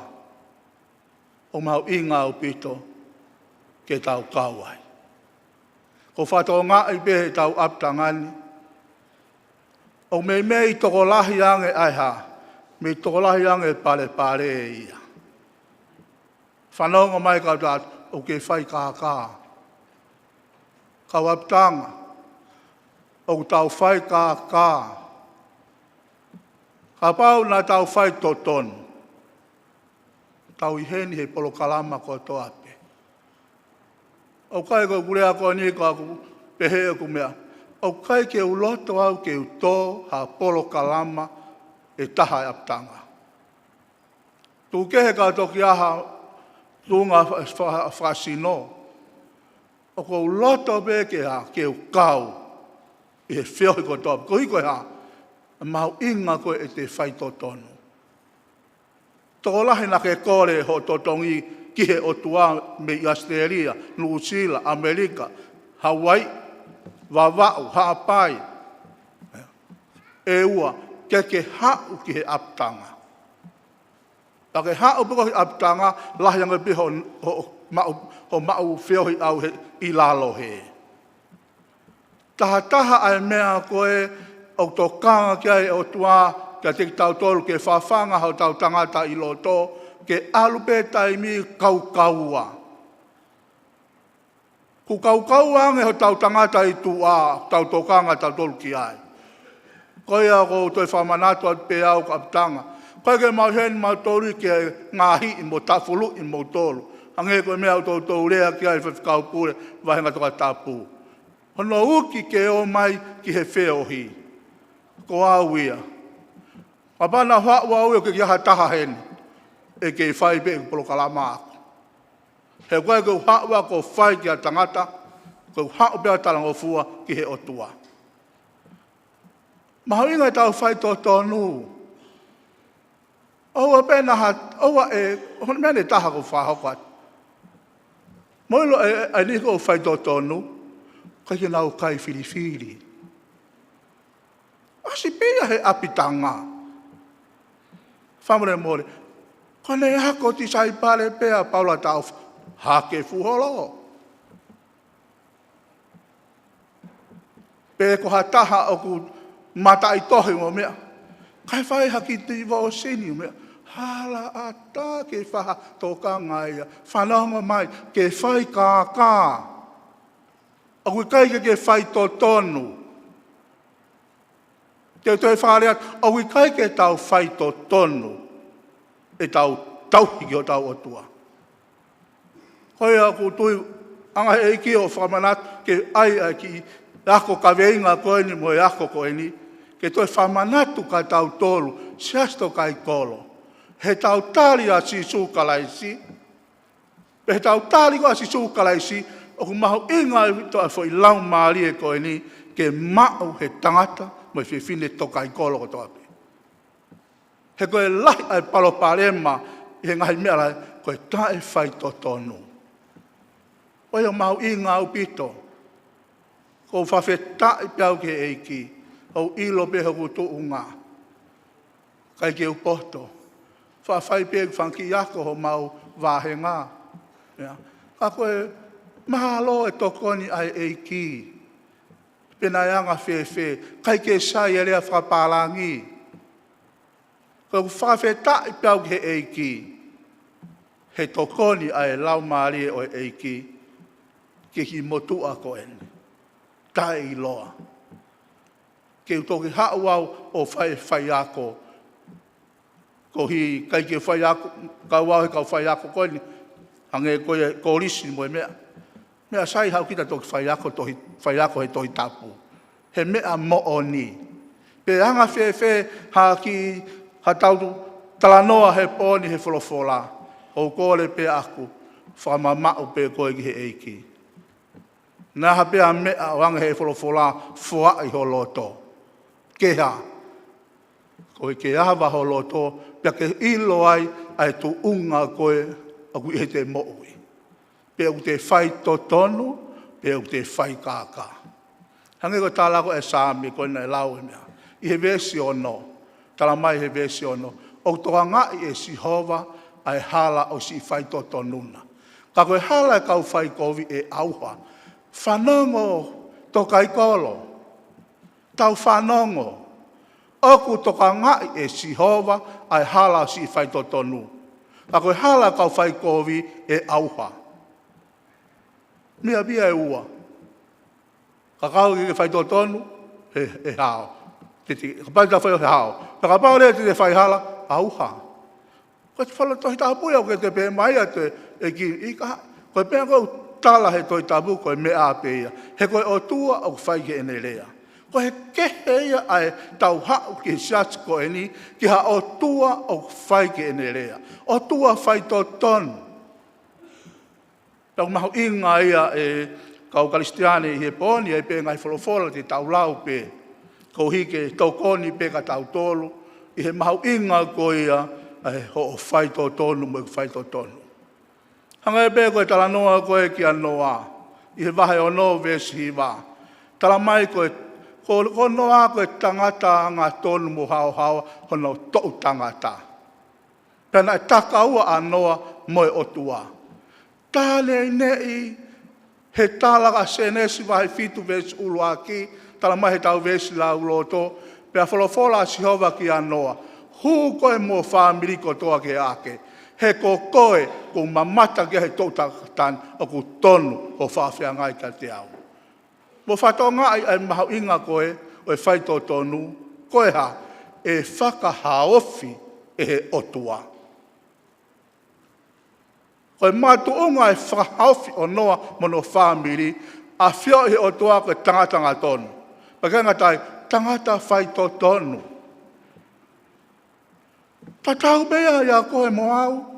ʻoku mahuʻinga ʻaupito ke tau kau ai. Ko e fakatokangaʻi pē ʻetau ʻapitanga ni, ʻoku meimei tokolahi ange ʻa e hā, mei tokolahi ange palepale ia. Fanongo mai kau tau, ʻoku ke fai kākā. Kau ʻapitanga, ʻoku tau fai kākā. Kapau naʻa tau faitotonu, tau ʻi heni he polokalama kotoa pē. ʻOku ʻikai ko ʻeku lea ko eni ka ʻoku pehē ʻeku meʻa. ʻOku ʻikai ke u loto au ke u tō ha polokalama ʻe taha ʻa e ʻapitanga. Tuku kehe ka toki ʻi ai ha tuʻunga fa-, fa-, fakasino. ʻOku ou loto pē ke hā, ke u kau ʻi he feohi kotoa. Koeʻuhi ko e hā, mahuʻinga ko e ʻete faitotonu. Tokolahi naʻa ke kole hoʻo totongi ki he ʻOtua mei ʻAositelēlia, Nuʻusila, ʻAmelika, Hauaiʻi, Vavaʻu, Haʻapai. ʻE ua, ke ke haʻu ki he ʻapitanga. Pea ke haʻu pē koe ki he ʻapitanga, lahi ange pē hoʻo, hoʻo maʻu, hoʻo maʻu feohi ʻau he ʻi lalo hē. Tahataha ʻa e meʻa ko ē ʻoku tokanga ki ai e ʻOtua kiate kitautolu ke fafanga hotau tangata ʻi loto, ke ʻalu pē taimi kaukaua. Kuo kaukaua ange hotau tangata ʻi tuʻa, tau tokanga tautolu ki ai. Ko ia ʻoku ou toe fakamanatu atu pē au kau ʻapitanga. ʻOku ʻikai ke mau ʻi heni mautolu ke ngaohi mo tafuluʻi moutolu. Hangē ko e meʻa ʻoku toutou lea ki ai Faifekau Pule, vahenga tokatapu. Hono uki ke ō mai ki he feohi. Ko au ia. Kapau naʻa haʻu au ia ʻoku ʻikai ha taha heni, ʻe kei fai pē ʻeku polokalama ako. He ʻoku ʻikai ke u haʻu au ʻo fai ki ha tangata, ʻoku ou haʻu pē ʻo talangofua ki he ʻOtua. Mahuʻinga ʻetau faitotonu. ʻOua pē naʻa ha, ʻoua ʻe, hono meʻa ʻe taha ʻoku ou fakahoko atu. Mou ʻilo ē, ʻa e niʻihi ʻoku faitotonu, ʻikai ke nau kai filifili. ʻOsi pē ia he ʻapitanga. Fakamolemole. Ko ʻene ako tisaipale pē ʻa Paula Taufa, hake fuholo. Pe ko ha taha ʻoku mataʻitohi mo meʻa. Kae fai ha kiʻi tivōsini, meʻa, hala ʻatā ke fai ha tokanga ia. Fanongo mai, ke fai kākā. ʻOku ʻikai ke ke fai totonu. Te u toe fale atu, ʻoku ʻikai ke tau fai totonu ʻetau tauhi ki hotau ʻOtua. Ko ia ʻoku ou tui anga ʻEiki ʻo fakamanatu ke ʻai ʻa e kiʻi ako kaveinga ko eni mo e ako ko eni, ke toe fakamanatu kia tautolu, Siasi Tokaikolo. Heʻetau tali ʻa Sīsū Kalaisi, pea heʻetau tali ko ē ʻa Sīsū Kalaisi, ʻoku mahuʻinga ʻaupito ʻa e foʻi laumālie ko eni, ke maʻu he tangata mo e fefine Tokaikolo kotoa pē. He ko e lahi ʻa e palopalema ʻi he ngaahi meʻa lahi, ko e taʻe fai totonu. ʻOku mahuʻinga ʻaupito. ʻOku ou fakafetaʻi pē au ki he ʻEiki. ʻOku ou ʻilo pē hoku tuʻunga. ʻIkai ke u poto. Faʻa fai pē ʻeku fanga kiʻi ako homau vāhenga. ʻIa. Ka ko e mahalo e tokoni ʻa e ʻEiki. Pe naʻe anga fēfē. ʻIkai ke sai e lea fakapālangi. Ko ʻeku fakafetaʻi pē au ki he ʻEiki. He tokoni ʻa e laumālie ʻo e ʻEiki. Ki he kiʻi motuʻa ko eni. Taʻeʻiloa. Ke u toki haʻu au ʻo fai, faiako. Koeʻuhi ʻikai ke faiako, kau au he kau faiako ko eni. Hangē ko e kolisi mo e meʻa. Meʻa sai haʻu kita toki faiako tohi, faiako he Tohi Tapu. He meʻa moʻoni. Pe anga fēfē ha kiʻi, ha tau talanoa he pō ni he folofola. ʻOku ou kole pē ʻaku, fakamamaʻu pē koe ki he ʻEiki. Naʻa ha pē ʻa e meʻa ʻoku ʻange he folofola foaʻi ho loto. Ke hā? Ko e ke ava ho loto, pea ke ʻilo ai ʻa e tuʻunga ko ē ʻoku ʻi heʻete moʻui. Pe ʻoku te fai totonu, pe ʻoku te fai kākā. Hangē ko e tala ko ē ʻa e Saame ko ē naʻe lau e meʻa. ʻI he veesi ono, tala mai he veesi ono. ʻOku tokangaʻi ʻe Sihova ʻa e hala ʻo siʻi faitotonu na. Ka ko e hala ʻa e kau faikovi ʻe ʻauha. Fanongo Tokaikolo. Tau fanongo. ʻOku tokangaʻi ʻe Sihova ʻa e hala ʻo siʻi faitotonu. Ka ko e hala ʻa e kau faikovi ʻe ʻauha. Meʻa pē ia ʻe ua. Kapau ʻoku ke faitotonu, he, he hao. Te, te, kapau te fai he hao. Pea kapau leva te, te fai hala, ʻauha. Ko e folo Tohi Tapu ia ʻoku ke te pehē mai ʻa e ʻEiki, ʻikai, ko e meʻa ʻoku tala he Tohi Tapu ko e meʻa pē ia. He ko e ʻOtua ʻoku fai ki heʻene lea. Ko e kehe ia ʻa e tau haʻu ki he siasi ko eni, ki ha ʻOtua ʻoku fai ki heʻene lea. ʻOtua faitotonu. Tau mahuʻinga ia ʻe kau Kalisitiane ʻi he pō ni, ʻa e pē ngaahi folofola te tau lau pē. Koeʻuhi ke tokoni pē kia tautolu, ʻi he mahuʻinga ko ia, ʻa e hoʻo faitotonu mo e faitotonu. Hangē pē ko e talanoa ko ē kia Noa, ʻi he vahe ono veesi hiva. Tala mai ko e, ko, ko Noa ko e tangata angatonu mo haohaoa hono toʻu tangata. Pea naʻe takaua ʻa Noa mo e ʻOtua. Tā neʻineʻi he tala ʻa Sēnesi vahe fitu veesi ʻuluaki, tala mai he tau veesi lauloto, pea folofola ʻa Sihova kia Noa, hū koe mo e fāmili kotoa ki he ʻaʻake, he ko koe kuo u mamata ki ai he toʻu tangata ni ʻoku tonu hoʻo faʻa feangai kiate au. Mo fakatokangaʻi ʻa e mahuʻinga ko ē ʻo e faitotonu, ko e hā, ʻe fakahaofi ʻe he ʻOtua. Ko e makatuʻunga e fakahaofi ʻo Noa mo hono fāmili, ʻafioʻi he ʻOtua ko e tangata angatonu. Pea ʻikai ngata ai, tangata faitotonu. Tatau pē ia ʻia koe mo au.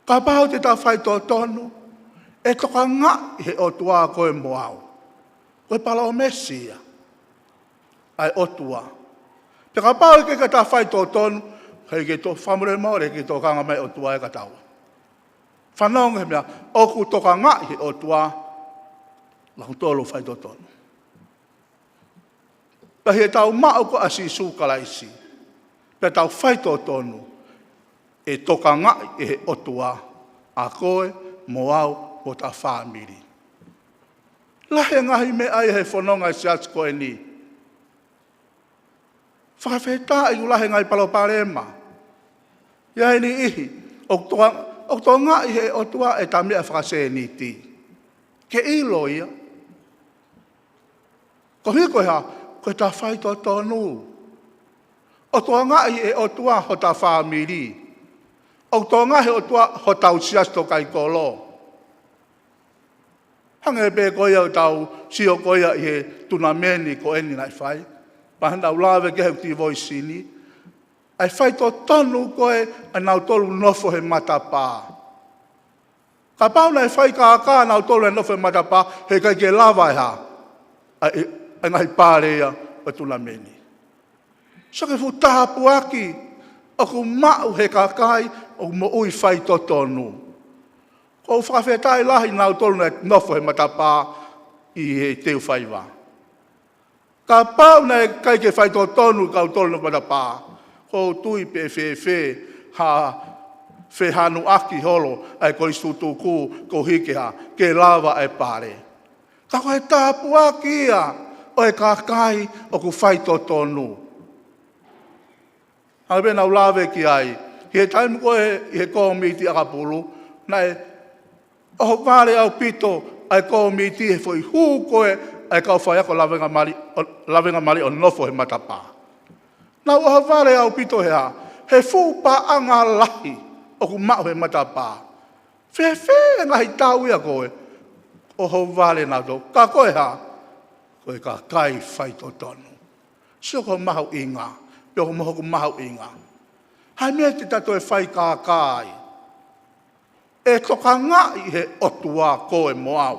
Kapau te ta faitotonu, ʻe tokangaʻi he ʻOtua koe mo au. Ko e palōmesi ia ʻa e ʻOtua. Pea kapau ʻe ʻikai ke ta faitotonu, heʻikai ke to fakamolemole, heʻikai ke tokanga mai ʻOtua ia kia taua. Fanongo he meʻa, ʻoku tokangaʻi he ʻOtua, lau tolo faitotonu. Pea ʻi heʻetau maʻu ko ē ʻa Sīsū Kalaisi, pea tau faitotonu, ʻe tokangaʻi ʻe he ʻOtua ʻa koe mo au mo hota fāmili. Lahi e ngaahi meʻa ʻi he fononga ʻa e siasi ko eni. Fakafetaʻi ʻoku lahi e ngaahi palopalema. ʻI ai e niʻihi ʻoku toa-, ʻoku tokangaʻi ʻe he ʻOtua ʻeta meʻa fakasēniti. Ke ʻilo ia. Koeʻuhi ko e hā? Ko ʻeta faitotonu. ʻOku tokangaʻi ʻe he ʻOtua hota fāmili. ʻOku tokangaʻi ʻe he ʻOtua hotau siasi tō kai kolo. Hangē pē ko ia ʻoku tau sio ko ia ʻi he tunameni ko eni naʻe fai. Pea naʻa ku lave ki ai he ʻoku tīvoisini. ʻA e faitotonu ko ē ʻa nautolu nofo he matapā. Kapau naʻe fai kākā nautolu he nofo he matapā, heʻikai ke lava e hā? ʻA e, ʻa e ngaahi pale ia ʻo e tunameni. Sio ki he fuʻu tāpuaki ʻoku maʻu ʻe he kakai ʻoku moʻui faitotonu. ʻOku ou fakafetaʻi lahi nautolu naʻe nofo he matapā ʻi he teu faiva. Kapau naʻe ʻikai ke faitotonu kinautolu he matapā, ʻoku ou tui pē fēfē ha fehanuʻaki holo ʻa e kolisi tutuku koeʻuhi ke hā? Ke lava e pale. Ka ko e tāpuaki ia ʻo e kakai ʻoku faitotonu. Hangē pē naʻa ku lave ki ai, ʻi he taimi ko ē ʻi he kōmiti ʻakapulu, naʻe ʻohovale ʻaupito ʻa e kōmiti he foʻi hū ko ē ʻa e kau faiako lavengamali-, ʻo, lavengamali ʻo nofo he matapā. Naʻa ku ʻohovale ʻaupito he hā? He fuʻu paʻanga lahi ʻoku maʻu he matapā. Fēfē e ngaahi tau ia ko ē? ʻOhovale nautolu. Ka ko e hā? Ko e kakai faitotonu. Sio ko e mahuʻinga, pea ko e mohu ko e mahuʻinga. Hā e meʻa te ta toe fai kākā ai? ʻE tokangaʻi ʻe he ʻOtua koe mo au.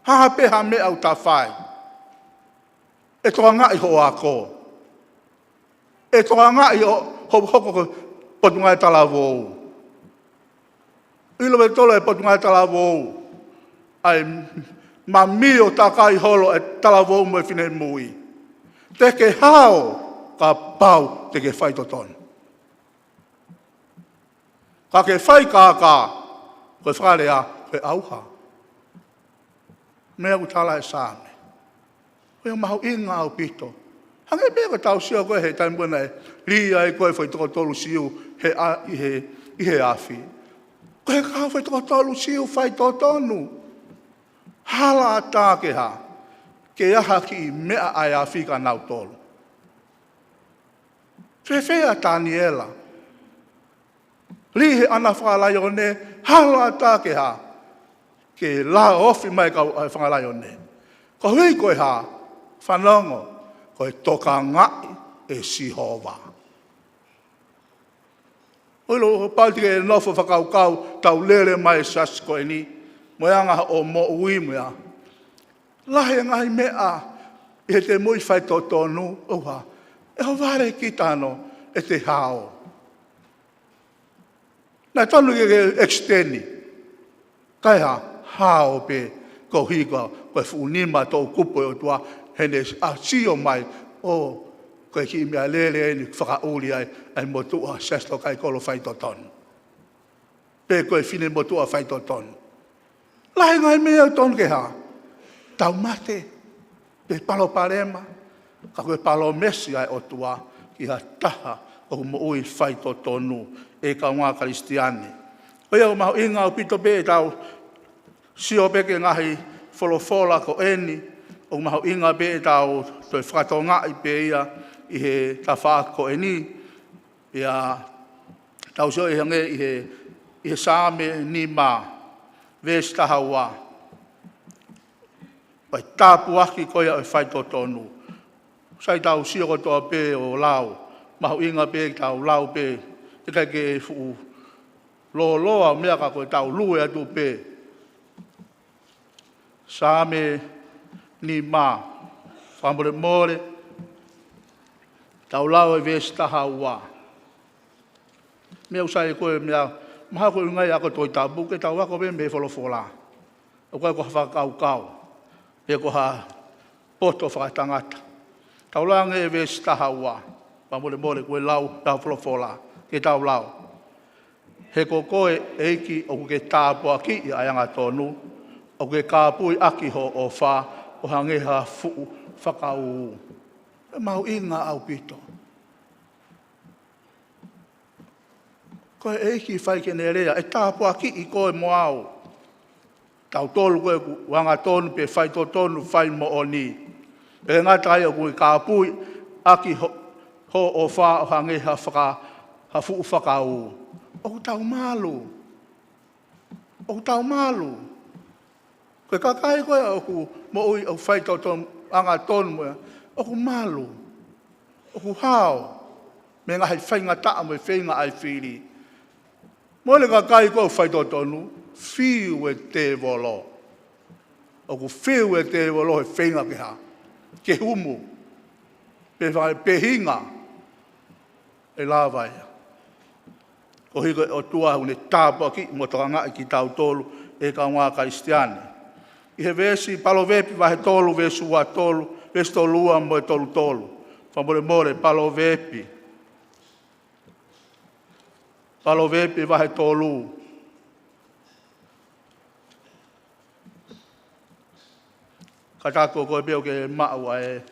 Hā pē ha meʻa ʻoku ta fai, ʻe tokangaʻi hoʻo ako. ʻE tokangaʻi hoʻo, hoʻo hoko ko e potungāue talavou. ʻIlo ʻe kitautolu e potungāue talavou, ʻa e mami ʻo takai holo e talavou mo e finemui. Te ke hao kapau te ke faitotonu. Ka ke fai kākā, ko e fakalea, ko e ʻauha. Meʻa ʻoku tala ʻe he Saame. Ko ia mahuʻinga ʻaupito. Hangē pē ko ʻetau sio ko ē he taimi ko ē naʻe lī ai ko ē foʻi toko tolu Siu he a-, ʻi he, ʻi he afi. Ko e kau foʻi toko tolu Siu faitotonu. Hala ʻatā ke hā? Ke ʻi ai ha kiʻi meʻa ʻa e afi kia nautolu. Fēfē ʻa Taniela? Lī he ʻana fakalaione, hala ʻatā ke hā? Ke lā ofi mai kau ʻa e fakalaione. Koeʻuhi ko e hā? Fanongo, ko e tokangaʻi ʻe Sihova. ʻOku ou ʻilo ʻoku pau te ke nofo fakakaukau, tau lele mai siasi ko eni, mo e anga hoʻo moʻui mo ia. Lahi e ngaahi meʻa ʻi heʻete moʻui faitotonu, ʻoku hā? ʻE ʻohovale kita ʻo ʻete hao. Naʻe tonu ke ke extend. Kae hā? Hao pē, koeʻuhi ko e fuʻu nima toʻukupu ʻo e ʻOtua, heʻene ʻasi ʻo mai, ʻo, ko e kiʻi meʻalele eni fakaʻuli ai ʻa e motuʻa siasi tō kai kolo faitotonu. Pe ko e finemotuʻa faitotonu. Lahi e ngaahi meʻa ʻoku tonu ke hā? Tau mate, pe palopalema, ka ko e palōmesi ʻa e ʻOtua ki ha taha ʻoku moʻui faitotonu, ʻe kāinga Kalisitiane. Ko ia ʻoku mahuʻinga ʻaupito pē ʻetau sio pē ki he ngaahi folofola ko eni, ʻoku mahuʻinga pē ʻetau toe fakatokangaʻi pē ia ʻi he tafaʻaki ko eni, ʻa ia tau sio ʻi he ngaahi ʻi he, ʻi he Saame nima, veesi taha ua. Ko e tāpuaki ko ia ʻo e faitotonu. Sai tau sio kotoa pē ʻo lau, mahuʻinga pē ke tau lau pē, ʻikai ke fuʻu lōloa meʻa ka ko ʻetau lue atu pē. Saame nima, fakamolemole, tau lau e veesi taha ua. Meʻa ʻoku sai ko e meʻa, mahalo ko e ʻuhinga ia ko e Tohi Tapu, ke tau ako pē mei he folofola. ʻOku ʻikai ko ha fakakaukau, pe ko ha poto fakatangata. Tau lau ange e veesi taha ua, fakamolemole, ko e lau, lau folofola, ke tau lau. He ko koe ʻEiki ʻoku ke tāpuakiʻi ʻa e angatonu, ʻoku ke kāpui ʻaki hoʻo ʻofa, ʻo hangē ha fuʻu fakaū. ʻE mahuʻinga ʻaupito. Ko e ʻEiki fai ke ne lea, ʻe tāpuakiʻi koe mo au. Tautolu ko ē ʻoku angatonu pea faitotonu, fai moʻoni. ʻIkai ngata ai, ʻoku kāpui ʻaki ho, hoʻo ʻofa ʻo hangē ha faka, ha fuʻu fakaū. ʻOku tau malu. ʻOku tau malu. Ko e kakai ko ē ʻoku moʻui, ʻoku faitotonu, angatonu mo ia, ʻoku malu. ʻOku hao mei he ngaahi faingataʻa mo e feinga ʻa e fili. Mo e kakai ko ē ʻoku faitotonu, fiu e tēvolo. ʻOku fiu e tēvolo he feinga ke hā? Ke humu. Pe fai pē hinga ʻe lava ia. Koeʻuhi ko e ʻOtua ʻoku ne tāpuakiʻi mo tokangaʻi kitautolu ʻe kāinga Kalisitiane. ʻI he veesi Palōvepi vahe tolu, veesi ua tolu, veesi tolu ua mo e tolu tolu. Fakamolemole, Palōvepi. Palōvepi vahe tolu. Kātaki ko koe pē ʻoku ke maʻu ʻa e,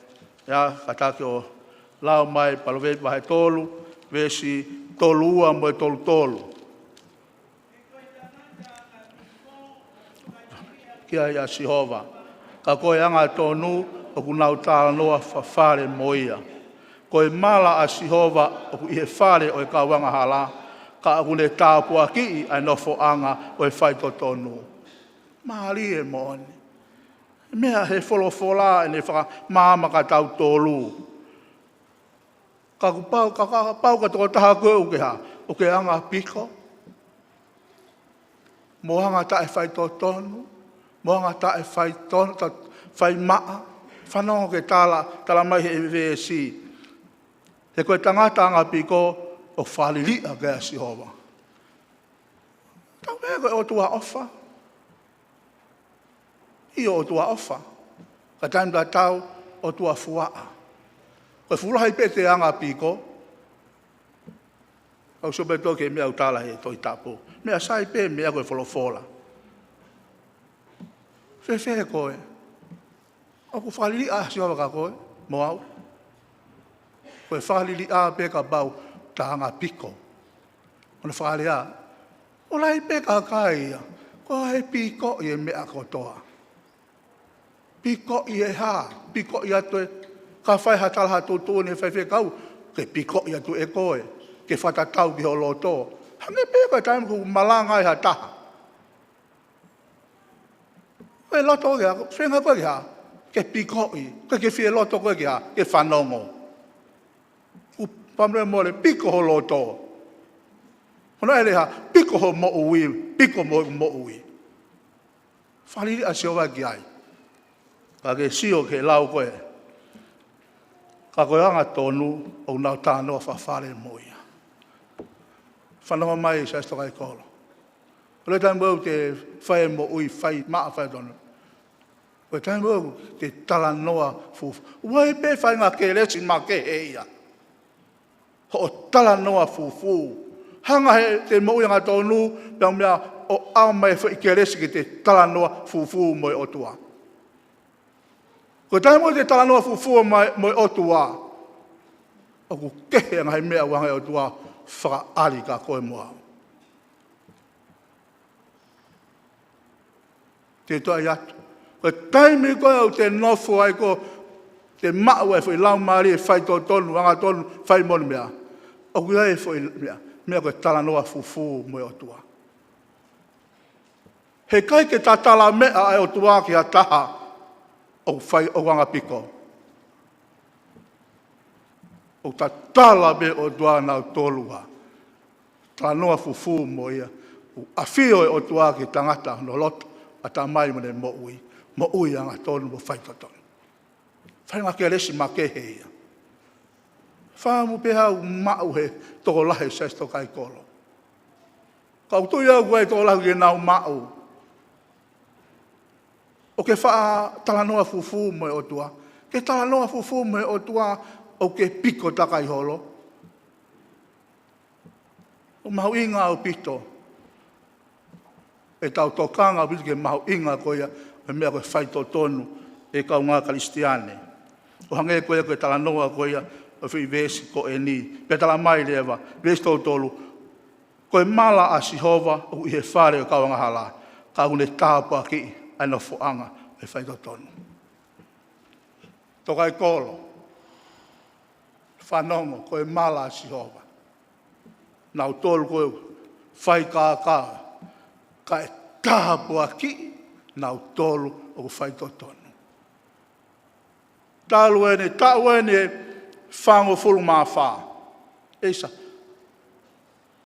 ia, kātaki ʻo lau mai Palōvepi vahe tolu, veesi tolu ua mo e tolu tolu. Ki ai ʻa Sihova. Ka ko e angatonu ʻoku nau talanoa fafale mo ia. Ko e mala ʻa Sihova ʻoku ʻi he fale ʻo e kau angahala, ka ʻoku ne tāpuakiʻi ʻa e nofoʻanga ʻo e faitotonu. Mālie moʻoni. Meʻa he folofola ʻene fakamaama kia tautolu. Ka kuo pau, ka, ka pau ka tokotaha ko ē ʻoku ke hā, ʻoku ke anga piko. Mo anga taʻefaitotonu, mo anga taʻefaitonu, ta, faimaʻa, fanongo ki he tala, tala mai he veesi. He ko e tangata anga piko ʻoku fakaliliʻa ki ai ʻa Sihova. Tau pehē ko e ʻOtua ʻofa. ʻIo, ʻOtua ʻofa. Ka taimi tatau, ʻOtua fuaʻa. Ko e fuʻu lahi pē ʻete anga piko. ʻOku sio pē toki meʻa ʻoku tala he Tohi Tapu. Meʻa sai pē, meʻa ko e folofola. Fēfē koe? ʻOku fakaliliʻa ʻa Sihova kia koe, mo au. Ko e fakaliliʻa pē kapau ta anga piko. ʻOna fakalea. ʻOku lahi pē kakai ia. Ko e pikoʻi e meʻa kotoa. Pikoʻi e hā, pikoʻi atu e, ka fai ha tala ha tuʻutuʻuni he faifekau, ke pikoʻi atu ʻe koe, ke fakatatau ki ho loto. Hangē pē ko e taimi ʻoku malanga ai ha taha. Ko e loto ke hā, feinga koe ke hā, ke pikoʻi, ko e ke fie loto koe ke hā, ke fanongo. ʻOku pamre mole, piko ho loto. Hono ʻai leva, piko ho moʻui, piko mo, moʻui. Fakaliliʻa ʻa Sihova ki ai. Ka ke sio ki he lau ko ē. Ka ko e angatonu ʻoku nau talanoa fafale mo ia. Fanongo mai Siasi Tokaikolo. ʻOku ʻi ai e taimi ʻoku te fai moʻui, faimaʻa, faitotonu. ʻOku ʻi ai e taimi ʻoku te talanoa fufū. ʻOku ʻi ai pē faʻahinga kelesi makehe ia. Hoʻo talanoa fufū. Hanga heʻete moʻui angatonu, pea meʻa ʻo ʻomai e foʻi kelesi ke te talanoa fufū mo e ʻOtua. Ko e taimi ʻoku te talanoa fufū mai mo e ʻOtua, ʻoku kehe ʻa e ngaahi meʻa ʻoku hanga ʻe he ʻOtua fakaʻali kia koe mo au. Te toe ʻai atu. Ko e taimi ko ē ʻoku te nofo ai ko ē, te maʻu ai e foʻi laumālie faitotonu, angatonu, fai moʻoni meʻa. ʻOku ʻi ai e foʻi meʻa, meʻa ko e talanoa fufū mo e ʻOtua. Heʻikai ke tatala meʻa ʻa e ʻOtua ki ha taha ʻoku fai, ʻoku anga piko. ʻOku tatala pē ʻOtua nautolu ʻa e talanoa fufū mo ia. ʻOku ʻafio e ʻOtua ki he tangata hono loto, ʻatamai mo ʻene moʻui. Moʻui angatonu mo faitotonu. Faʻahinga kelesi makehe ia. Fakaʻamu pē haʻu maʻu he tokolahi Siasi Tokaikolo. Ka ʻoku tui au ʻoku ʻi ai e tokolahi ʻoku nau maʻu. ʻOku ke faʻa talanoa fufū mo e ʻOtua. Ke talanoa fufū mo e ʻOtua, ʻoku ke piko takai holo. ʻOku mahuʻinga ʻaupito. ʻEtau tokanga ʻaupito ki he mahuʻinga ko ia, ʻo e meʻa ko e faitotonu ʻa e kāinga Kalisitiane. ʻO hangē ko ia ko e talanoa ko ia ʻo e foʻi veesi ko eni. Pea tala mai leva, veesi tolu tolu. Ko e mala ʻa Sihova ʻoku ʻi he fale ʻo e kau angahala, ka ʻoku ne tāpuakiʻi ʻa e nofoʻanga ʻo e faitotonu. Tokaimakolo, fanongo, ko e mala ʻa Sihova. Nautolu ko e faikākā, ka ʻe tāpuakiʻi nautolu ʻoku faitotonu. Talu eni, taʻu eni ʻe fāngofulu mā fā. ʻEisa,